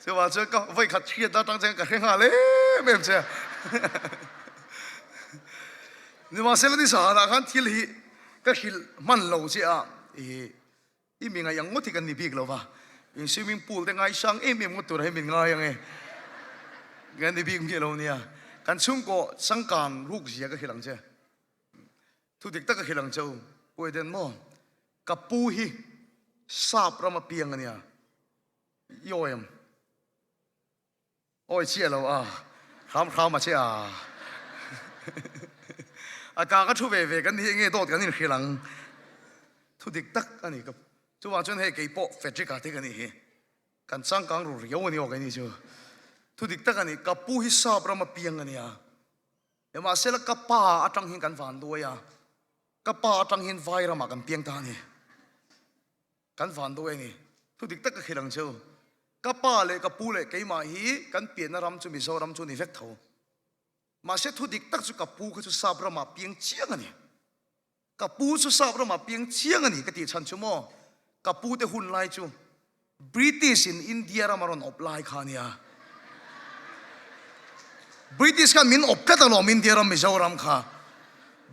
Chuvang chuan ka vawi khat hriat atang chuan ka hre nghal em em che a. Nimahsela ni sahanah khan thil hi ka hrilh hman lo che a, i i mi ngaih ang ngawt hi kan ni bik lo va, in swimming pool te ngaisang em em ngawt tur hi min ngai ang e. Kan ni bik miah lo nia. Kan chhungkaw changkang ruk zia ka hrilh ang che. Thu dik tak ka hrilh ang che u. Pu Eden maw? Ka pu hi sap ram a piang a nia. I awi em? Awi chiah lo a, hram hram a che a. A ka ka thu ve ve kan ni enge dawt kan inhrilh ang. Thu dik tak a ni ka. Chuvang chuan hei kei pawh Frederick-a te ka nih hi. Kan changkang ru riau a ni aw kei ni chu. Thu dik tak a ni, ka pu hi sap ram a piang a nia. Nimahsela ka pa atang hian kan van duai a, ka pa atang hian vai ramah kan piang ta a ni. Kan van duai a ni. Thu dik tak ka hrilh ang cheu. Ka pa leh ka pu leh keimah hi kan pianna ram chu Mizoram chu ni vek tho. Mahse thu dik tak chu ka pu kha chu sap ramah piang chiang a ni. Ka pu chu sap ramah piang chiang a ni ka tih chhan chu maw? Ka pu te hun lai chu British in India ram a rawn awp lai kha a nia. British khan min awp tlat alawm India ram Mizoram kha.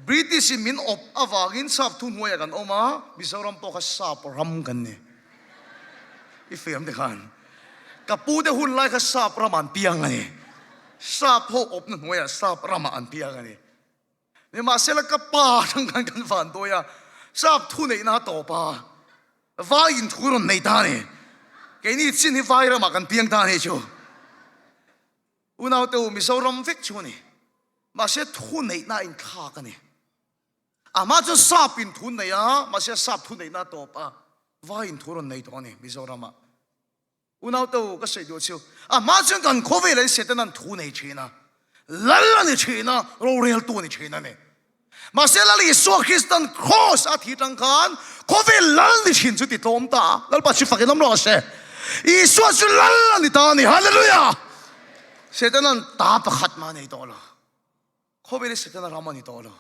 British in min awp avangin sap thu hnuaiah kan awm a, Mizoram pawh kha sap ram kan ni. I fiam te khan. Ka pu te hun lai kha sap ramah an piang a ni. Sap ho awpna hnuaiah sap ramah an piang a ni. Nimahsela ka pa atang khan kan van dawi a, sap thu neihna a tawp a, vai in thu rawn nei ta a ni. Keini chin hi vai ramah kan piang ta a ni chu. Unaute u, Mizoram vek chu a ni. Mahse thu neihna a inthlak a ni. Amah chuan sap in thu nei a, mahse sap thu neihna a tawp a, vai in thu rawn nei tawh a ni Mizoramah. Unaute u, ka sawi duh chu, a hma chuan kan khawvel ah Satan-a'n thu nei thin a, lal a ni thin a, roreltu a ni thin a ni. Mahse Lal Isua Krista'n Kraws a thi tang khan khawvel lal ni thin chu ti tlawm ta a, Lalpa chu fakin awm rawh se. Isua chu lal a ni ta a ni. Hallelujah! Satan-a'n ta pakhat mah a nei tawh lo. Khawvel hi Setana ram a ni tawh lo.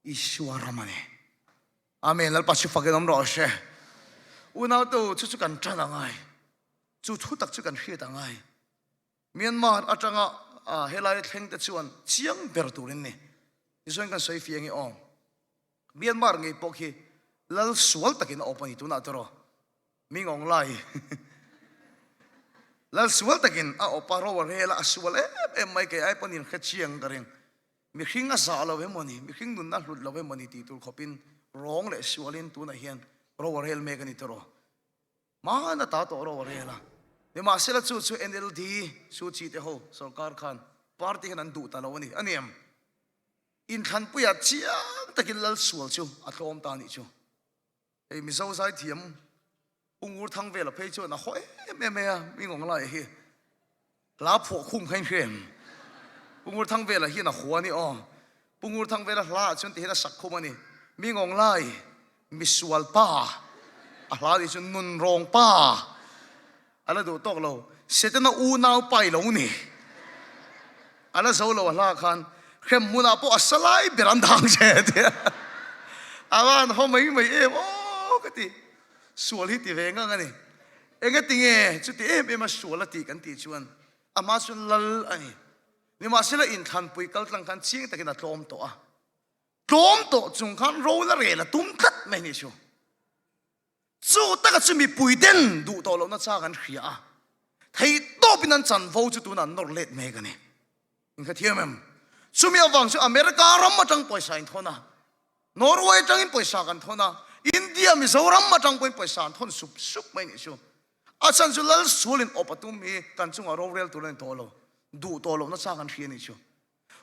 Isua ram a ni. Amen. Lalpa chu fakin awm rawh se. Unautu chu chu kan tan a ngai. Chu thu tak chu kan hriat a ngai. Myanmar atanga helai thleng te chuan chiang ber turin ni. Tichuan kan sawi fiang i aw. Myanmar ngei pawh khi lal sual takin a awp a ni tunah tawh rawh. Mingawng lai lal sual takin a awp a, ro a rel a, a sual em em mai kei ai pawn in hre chiang ka ring. Mihring a zah lo emaw ni, mihring nunna a hlut lo emaw ni tih tur khawpin rawng leh sualin tunah hian ro a rel mek a ni tawh rawh. Hmana ta tawh ro a rel a. Nimahsela chu chu NLD, Suu Kyi te ho sorkar khan party khan an duh ta lo a ni. A ni em? Inthlanpuiah chiang takin lal sual chu a tlawm ta a nih chu. Hei Mizo zaithiam Pu Ngur Thang vela phei chuan a haw em em mai a, mi ngawng lai hi hla phuah khum kha in hria em? Pu Ngur Thang vela hian a hua a ni aw. Pu Ngur Thang vela hla ah chuan tihian a sak khum a ni, Mi ngawng lai, misual pa, a hla tih chu nun rawng pa a la duh tawk lo, Setana unau pa i lo ni. A la zo lo a hla khan hrem hmunah pawh a sa lai ber an dang che a ti a. A van haw mai mai em aw ka ti. Sual hi ti ve ngang a ni. Engati nge chuti em em a sual a tih kan tih chuan amah chuan lal a ni. Nimahsela inthlanpui kal tlang khan chiang takin a tlawm tawh a. Tlawm tawh chung khan ro la rel a tum tlat mai ni chu. Chu taka chu mipui ten duh tawh lohna chak an hria a, thei tawpin an chanvo chu tunah an nawr let mek a ni. Inkha thiam em? Chumi avang chu America ram atang pawisa in thawn a, Norway atangin pawisa kan thawn a, India Mizoram atang pawhin pawisa an thawn sup sup mai nih chu. A chhan chu Lal Sualin awp a tum hi kan chungah rorel tur a ni tawh lo, duh tawh lohna chak an hria nih chu.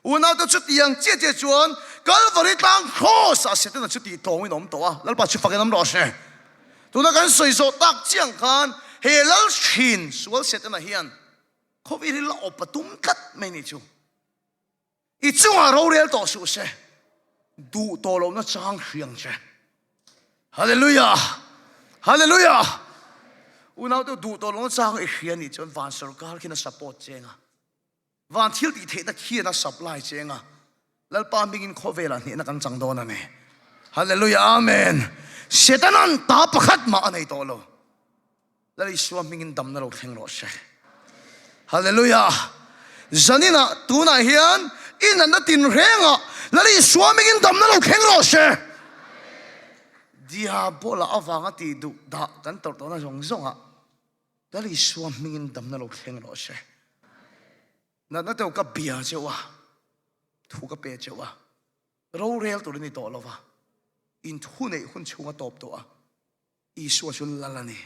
Unaute chutiang chiah chiah chuan Kalvari tlang Kraws ah Setana chu tih tawngin a awm tawh a, Lalpa chu fakin awm rawh se. Tuna kan sawi zawh tak chiang khan he Lal hrin sual Setana hian khawvel hi la awp a tum tlat mai ni chu. I chungah rorel tawh suh se, duh tawh lohna chang hriang che. Hallelujah! Hallelujah! Unaute duh tawh lohna chang i hria nih chuan van sorkar khian a support cheng a. Van thil tih theihna khian a supply cheng a, Lalpa hmingin khawvelah hnehna kan chang dawn a ni. Hallelujah Amen. Setanan ta pakhat mah a nei tawh lo. Lal Isua hmingin damna lo thleng rawh se. Hallelujah! Zaninah tunah hian i natna tinrengah Lal Isua mingin damna lo thleng rawh se. Diabola avanga tih duh dah kan tawrh tawhna zawng zawngah Lal Isua hmingin damna lo thleng rawh se. Natna deuh ka bia cheu a, thu ka pe cheu a, rorel tur i ni tawh lo va, in thu neih hun chhunga tawp tawh a, Isua chu Lal a ni.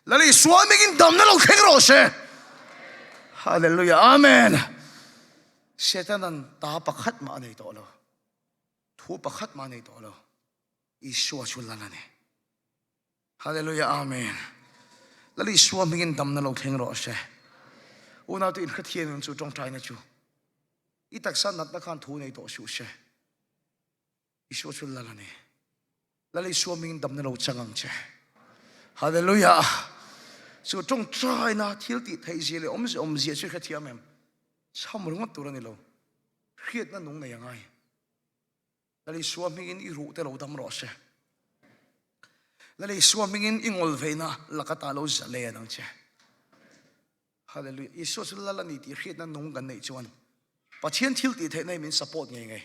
Lal Isua mingin damna lo thleng rawh se. Hallelujah, Amen. Setanan ta pakhat mah a nei tawh lo. Thu pakhat mah a nei tawh lo. Isua chu Lal a ni. Hallelujah, Amen. Lal Isua mingin damna lo thleng rawh se. Unau te inhrethiam em chu tawngtaina chu. I taksa natna khan thu nei tawh suh se. Isua chu Lal a ni. Lal Isua mingin damna lo chang ang che. Hallelujah. Chu tawngtaina thil tih theih zia leh awmzia awmzia chu hrethiam em? Chham ringawt tur a ni lo. Hriatna nung nei a ngai. Lal Isua hmingin i ruh te lo dam rawh se. Lal Isua hmingin i ngawl veina laka ta lo zalen ang che. Hallelujah. Isua chu Lal a ni tih hriatna nung kan neih chuan Pathian thil tih theihna hi min support ngei ngei.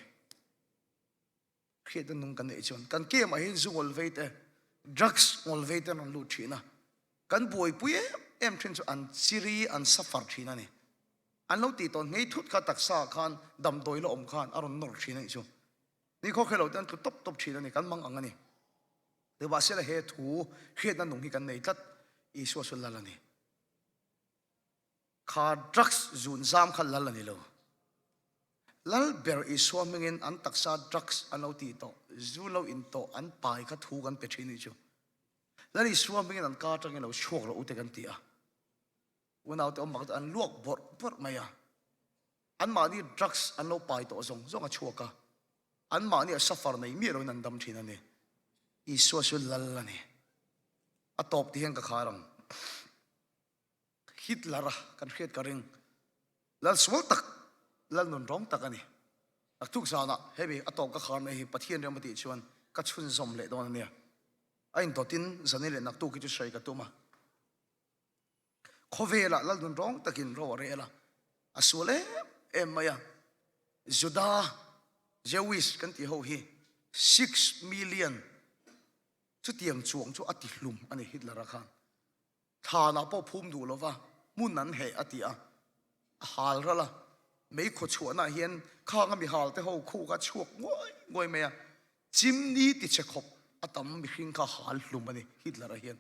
Hriatna nung kan neih chuan kan game ah hian zu ngawl vei te, drugs ngawl vei te an rawn lut thin a. Kan buaipui em em thin chu an chiri, an suffer thin a ni. An lo tih tawh ngei thut kha taksa ah khan damdawi la awm khan a rawn nawr thin a nih chu. Ni khaw khelo te an tlu tawp tawp thin a ni, kan mang ang a ni. Nimahsela he thu hriatna nung hi kan nei tlat, Isua chu Lal a ni. Kha drugs zun zam kha Lal a ni lo. Lal ber Isua hmingin an taksa drugs an lo tih tawh, zu lo in tawh an pai kha thu kan pe thin a nih chu. Lal Isua hmingin an ka atangin lo chhuak rawh u te kan ti a. Unaute awm bakah an luak bawrh bawrh mai a, anmahni drugs an lo pai tawh zawng zawng a chhuak a, anmahni a suffer nei miah loin an dam thin a ni. Isua chu Lal a ni. A tawp ti hian ka khar ang. Hitler a kan hriat ka ring. Lal sual tak, Lal nun rawng tak a ni. Naktuk zanah hemi a tawp ka khar mai hi Pathian ram a tih chuan ka chhunzawm leh dawn a nia. A indawtin zani leh naktuk hi chu sawi ka tum a. Khawvelah lal nun rawng takin ro a rel a, a sual em em mai a. Juda, Jewish kan tih ho hi 6 million chutiang chuang chu a ti hlum a ni Hitler-a khan. Thlanah pawh phum duh lova hmun an heh a ti a, a hal ral a. Mei khawchhuahnaah hian khang a mi hal te ho khu kha chhuak nguai nguai mai a, chimney ti che khawp a tam mihring kha hal hlum a ni Hitler-a hian.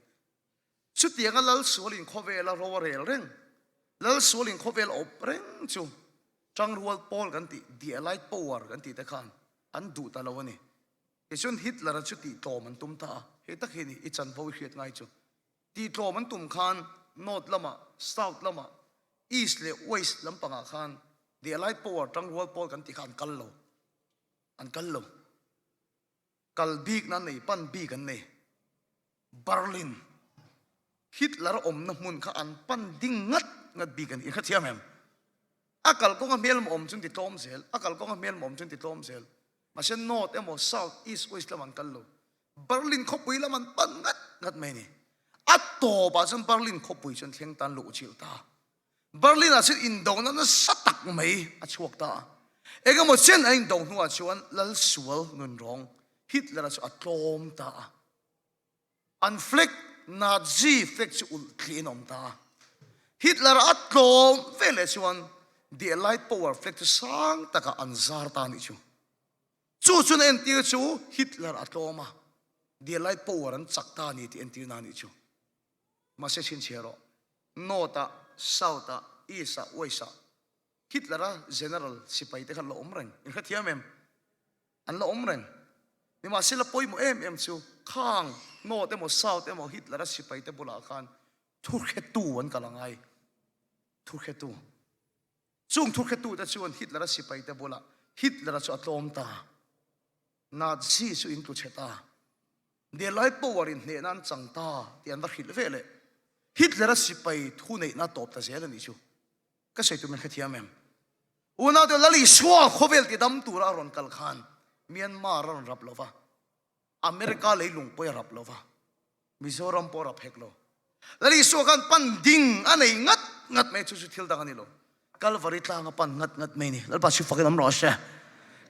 Chutianga Lal sualin khawvela ro a rel reng, Lal sualin khawvel awp reng chu Tangrual pawl kan tih, the Allied Power kan tih te khan an duh ta lo a ni. Tichuan Hitler-a chu tihtlawm an tum ta a, hei tak hi ni i chanvo i hriat ngai chu. Tihtlawm an tum khan North lamah, South lamah, East leh West lampangah khan the Allied Power, Tangrual pawl kan tih kha an kal lo, an kal lo. Kal bikna an nei, pan bik an nei. Berlin, Hitler awmna hmun kha an pan ding ngat ngat bik a ni. Inhrethiam thiam em? A kalkawnga hmelma awm chu an ti tlawm zel, a kalkawnga hmelma awm chu an ti tlawm zel. Mahse North emaw South, East, West lam an kal lo. Berlin khawpui lam an pan ngat ngat mai a ni. A tawpah chuan Berlin khawpui chu an thleng tan luh chilh ta. Berlin ah chuan indona nasa tak mai a chhuak ta a. Engemaw chen a indo hnuah chuan Lal sual nunrawng Hitler-a chu a tlawm ta a. An flag, Nazi flag chu ulh thliin a awm ta a. Hitler-a a tlawm ve leh chuan The Allied Power flag chu sang takah an zar ta a nih chu. Chu chuan a entir chu Hitler a tlawm a, The Allied Power an chak ta a ni tih entirna a nih chu. Mahse chhinchhiah rawh, North-ah, South-ah, East-ah, West-ah Hitler-a general sipai te kha an la awm reng. In hrethiam em? An la awm reng. Nimahsela pawimawh em em chu khang North emaw South emaw Hitler-a sipai te bulah khan thuhretu an kal a ngai. Thuhretu. Chung thuhretu te chuan Hitler-a sipai te bulah Hitler-a chu a tlawm ta. Nazi chu in tlu chhe ta. Delai power in hnehna an chang ta tih an va hrilh ve leh. Hitler-a sipai thu neihna tawp ta zel a nih chu. Ka sawi tum in hrethiam em? Unaute Lal Isua khawvel ti dam tura a rawn kal khan Myanmar a rawn rap lo va, America leilung pawh a rap lo va, Mizoram pawh a rap hek lo. Lal Isua khan pan ding a nei ngat ngat mai chu chu thil dang a ni lo. Kalvari tlang a pan ngat ngat mai ni. Lalpa chu fakin awm rawh se.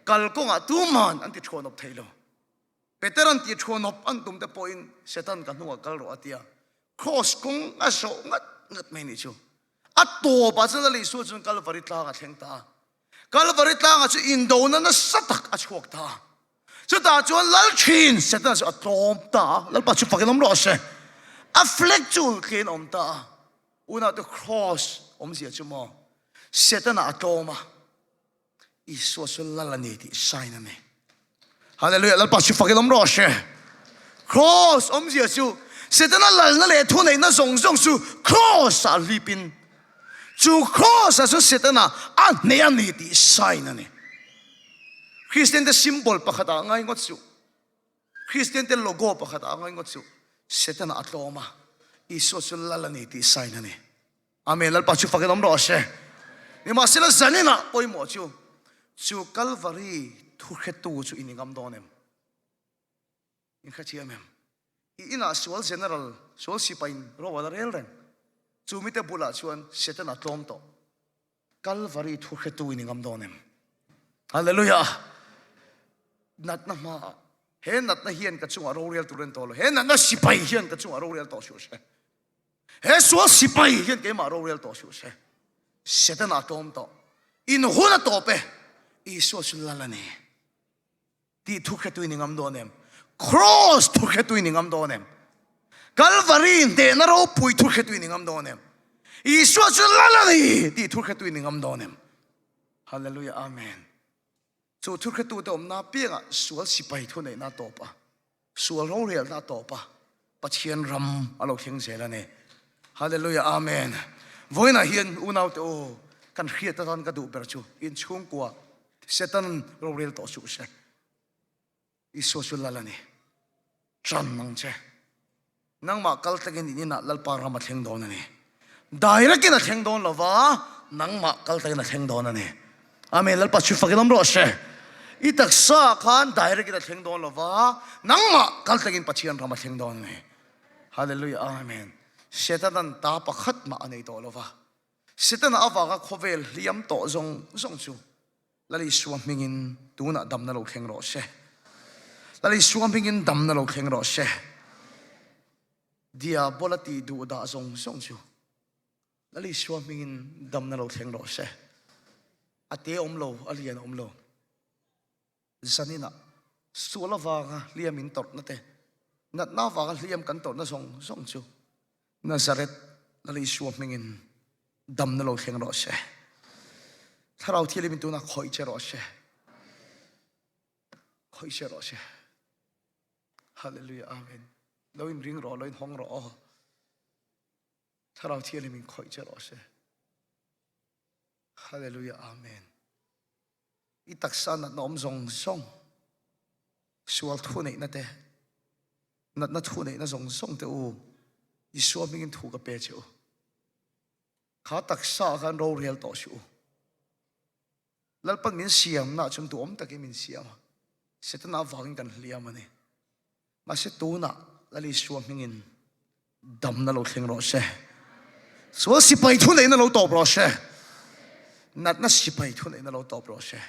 Kalkawngah tuman an ti thuanawp thei lo. Peter an ti thuanawp an tum te pawhin Satan ka hnungah kal rawh a tia. Cross kawng a zawh ngat ngat mai ni chu. A tawpah chuan Lal Isua chuan Kalvari tlang a thleng ta a. Kalvari tlangah chu indona nasa tak a chhuak ta a. Chutah chuan Lal thin Setana chu a tlawm ta a. Lalpa chu fakin awm rawh se. A flag chu ultliin a awm ta a. Unaute Cross awmzia chu maw Setana a tlawm a, Isua chu Lal a ni tih sign a ni. Hallelujah, Lalpa chu fakin awm rawh se. Cross awmzia chu Setana lalna leh thuneihna zawng zawng chu Cross ah hlipin chu Cross ah chuan Setana a hneh a ni tih sign a ni. Kristian te symbol pakhat ah ngai ngawt suh. Kristian te logo pakhat ah ngai ngawt suh. Setana a tlawm a, Isua chu Lal a ni tih sign a ni. Amen, Lalpa chu fakin awm rawh se. Nimahsela zaninah pawimawh chu, chu Kalvari thuhretu chu in ingam dawn em? In hrethiam em? I inah sual general, sual sipain ro a la rel reng. Chu mite bulah chuan Setana tlawm tawh. Kalvari thuhretu in ingam dawn em? Hallelujah! Natna hmaah he natna hian ka chungah rorel tur en tawh lo. He natna sipai hian ka chungah rorel tawh suh se. He sual sipai hian keimah rorel tawh suh se. Setana tlawm tawh. In hun a tawp e. Isua chu lal a ni. Tih thu hretu in i ngam dawn em? Cross thu hretu in i ngam dawn em? Kalvari hnehna ropui thu hretu in i ngam dawn em? Isua chu lal a ni tih thu hretu in i ngam dawn em? Hallelujah Amen. Chu thu hretu te awmna piangah sual sipai thu neihna tawp a. Sual rorelna a tawp a, Pathian ram a lo thleng zel a ni. Hallelujah Amen. Vawiinah hian unaute aw, kan hriat atan ka duh ber chu inchhungkua Satan rorel tawh suh se. Isua chu lal a ni. Ṭan ang che. Nangmah kal thlengin in inah Lalpa ram a thleng dawn a ni. Direct-in a thleng dawn lo va, nangmah kal thlengin a thleng dawn a ni. Amen. Lalpa chu fakin awm rawh se. I taksa khan direct-in a thleng dawn lo va, nangmah kal thlengin Pathian ram a thleng dawn a ni. Hallelujah. Amen. Setanan ta pakhat mah a nei tawh lo va. Setana avanga khawvel hliam tawh zawng zawng chu Lal Isua hmingin tunah damna lo thleng rawh se. Lal Isua hmingin damna lo thleng rawh se. Diabola tih duh dah zawng zawng chu Lal Isua hmingin damna lo thleng rawh se. A te awm lo, a lian awm lo. Zaninah sual avanga hliam in tawrhna te, natna avanga hliam kan tawrhna zawng zawng chu Nazareth Lal Isua hmingin damna lo thleng rawh se. Thlarau Thianghlim in tunah khawih che rawh se. Khawih che rawh se. Hallelujah. Amen. Lo in ring rawh, lo in hawng rawh aw. Thlarau Thianghlim in khawih che rawh se. Hallelujah. Amen. I taksa natna awm zawng zawng, sual thu neihna te, natna thu neihna zawng zawng te u, Isua hmingin thu ka pe che u. Kha taksa ah khan rorel tawh suh u. Lalpan min siamna chuan duhawm takin min siam a, Setana avangin kan hliam a ni. Mahse tunah Lal Isua hmingin damna lo thleng rawh se. Sual sipai thu neihna lo tawp rawh se. Natna sipai thu neihna lo tawp rawh se.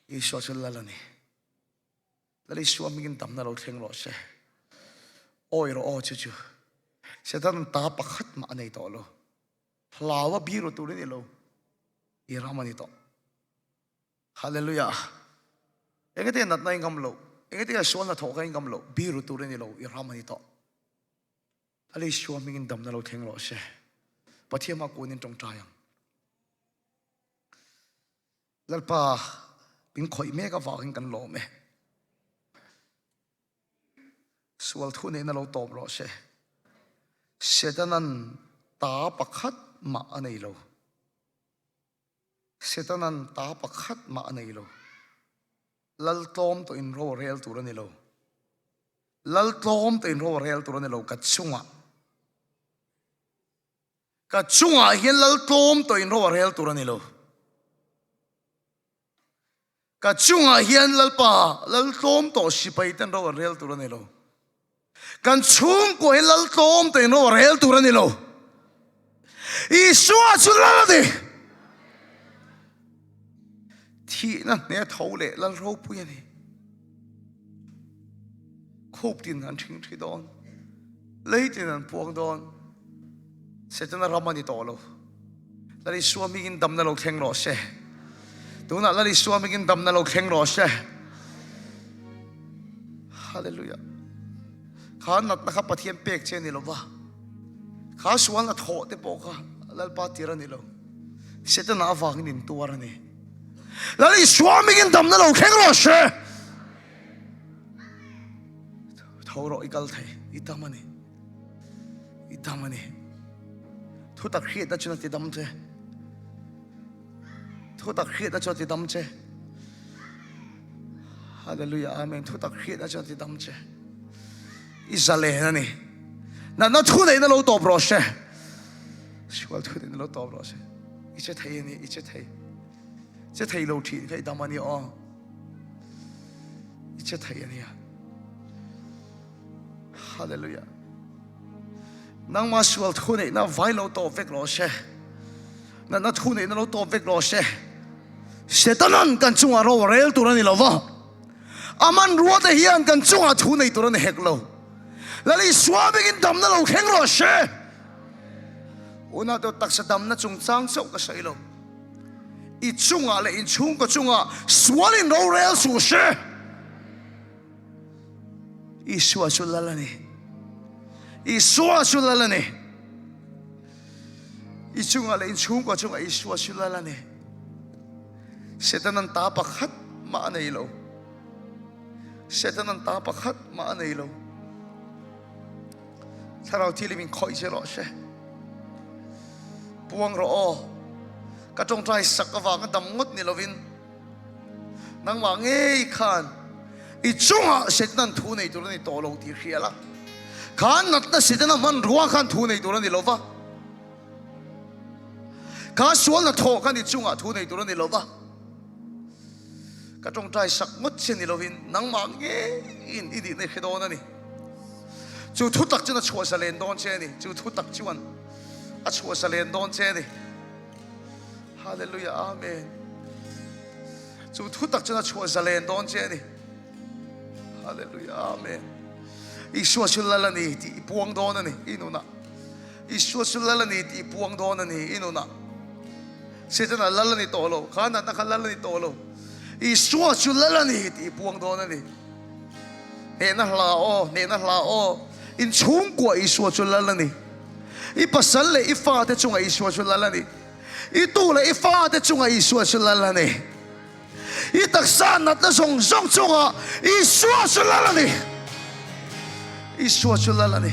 Isua chu Lal a ni. Lal Isua hmingin damna lo thleng rawh se. Awi rawh aw chu chu. Satan ta pakhat mah a nei tawh lo. Hlau a biru tur i ni lo. I ram a ni tawh. Hallelujah. Engati natna i ngam lo. Engati sual hnathawh kha i ngam lo. Biru tur i ni lo. I ram a ni tawh. Lal Isua hmingin damna lo thleng rawh se. Pathian hma kunin tawngtai ang. Lalpa min khawih mek avangin kan lawm e. Sual thu neihna lo tawp rawh se. Setanan ta pakhat mah a nei lo. Setanan ta pakhat mah a nei lo. Lal tlawm tawh in ro a rel tur a ni lo. Lal tlawm tawh in ro a rel tur a ni lo ka chungah. Ka chungah hian lal tlawm tawh in ro a rel tur a ni lo. Ka chungah hian lalpa lal tlawm tawh sipai ten ro a rel tur a ni lo. Kan chhungkua hi lal tlawm tawh in ro a rel tur a ni lo. Isua chu lal a ni. Thihna hne tho leh lal ropui a ni. Khup tin an thing thi dawn. Lei tin an puang dawn. Setana ram a ni tawh lo. Lal Isua hmingin damna lo thleng rawh se. Tunah Lal Isua hmingin damna lo thleng rawh se. Hallelujah. Kha natna kha Pathian pek che ni lova. Kha sualna thawh te pawh kha Lalpa tir a ni lo. Setana avangin in tuar a ni. Lal Isua hmingin damna lo thleng rawh se. Tho rawh i kal thei, i dam a ni. I dam a ni. Thutak hriatna chuan a ti dam che. Thutak hriatna chuan a ti dam che. Hallelujah, Amen. Thutak hriatna chuan a ti dam che. I zalen a ni. Natna thu neihna lo tawp rawh se. Sual thu neihna lo tawp rawh se. I che thei a ni, i che thei. Che thei lo thin kha i dam a ni aw. I che thei a nia. Hallelujah. Nangma sual thu neihna vai lo tawp vek rawh se. Natna thu neihna lo tawp vek rawh se. Setanan kan chungah ro a rel tur a ni lo va. A hmanrua te hian kan chungah thu nei tur a ni hek lo. Lal Isua bengin damna lo thleng rawh se. Unau te taksa damna chungchang chauh ka sawi lo. I chungah leh inchhungkaw chungah sualin ro rel suh se. Isua chu lal a ni. Isua chu lal a ni. I chungah leh inchhungkua chungah Isua chu lal a ni. Setanan ta pakhat mah a nei lo. Setanan ta pakhat mah a nei lo. Thlarau thilim in khawih che rawh se. Puang rawh aw. Ka tawngtai sak avanga dam ngawt ni lovin Nangmah ngei khan i chungah Setanan thu nei tur a ni tawh lo tih hria la. Kha natna Setana hmanrua khan thu nei tur a ni lo va. Kha sualna thawh khan i chungah thu nei tur a ni lo va. Ka tawngtai sak ngawt che ni lovin nangmah ngeiin i nihna i hre dawn a ni. Chu thu tak chuan a chhuah zalen dawn che a ni. Chu thu tak chuan a chhuah zalen dawn che a ni. Hallelujah Amen. Chu thu tak chuan a chhuah zalen dawn che a ni. Hallelujah Amen. Isua chu lal a ni tih i puang dawn a ni i nunah. Isua chu lal a ni tih i puang dawn a ni i nunah. Setana lal a ni tawh lo, kha natna kha lal a ni tawh lo. Isua chu lal a ni tih i puang dawn a ni. Hnehna hla aw, hnehna hla aw. In chhungkua Isua chu lal a ni. I pasal leh i fate chungah Isua chu lal a ni. I tu leh i fate chungah Isua chu lal a ni. I taksa natna zawng zawng chungah Isua chu lal a ni. Isua chu lal a ni.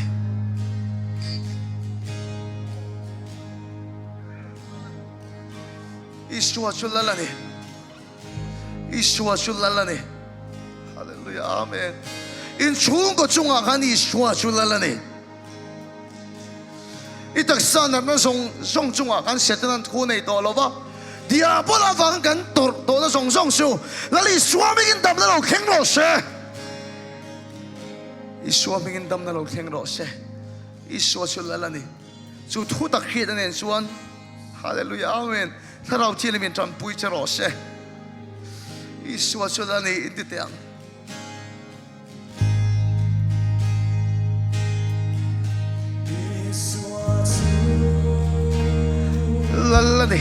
Isua chu lal a ni. Isua chu lal a ni. Hallelujah. Amen. In chhungkaw chungah khan Isua chu lal a ni. I taksa natna zawng zawng chungah khan Setanan thu nei tawh lo va, Diabol avangin kan tawrh tawhna zawng zawng chu Lal Isua hmingin damna lo thleng rawh se. Isua hmingin damna lo thleng rawh se. Isua chu lal a ni. Chu thu tak hriatna nen chuan Hallelujah Amen. Thlarau Thianghlim in tanpui che rawh se. Isua chu lal a ni inti teh ang. Lal a ni.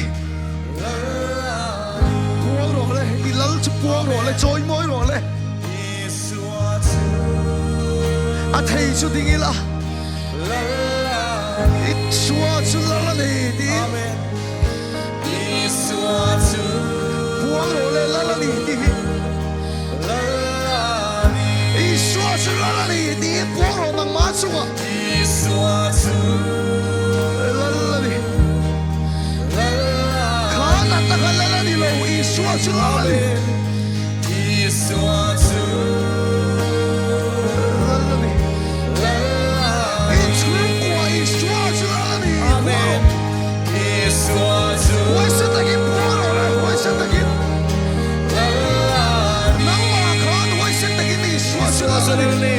Puang rawh le, i lal chu puang rawh le, chawi mawi rawh le. A thei chu ding ila. Isua chu lal a ni tiin. Puang rawh le lal a ni tih hi. Isua chu lal a ni tiin puang rawh nangmah chungah. Lal a ni. Kha natna kha lal a ni lo, Isua chu lal a ni. Lal a ni. Inchhungkua Isua chu lal a ni. Puang rawh. Huaisen takin puang rawh le, huaisen takin. Nangmah khan huaisen takin Isua chu lal a ni.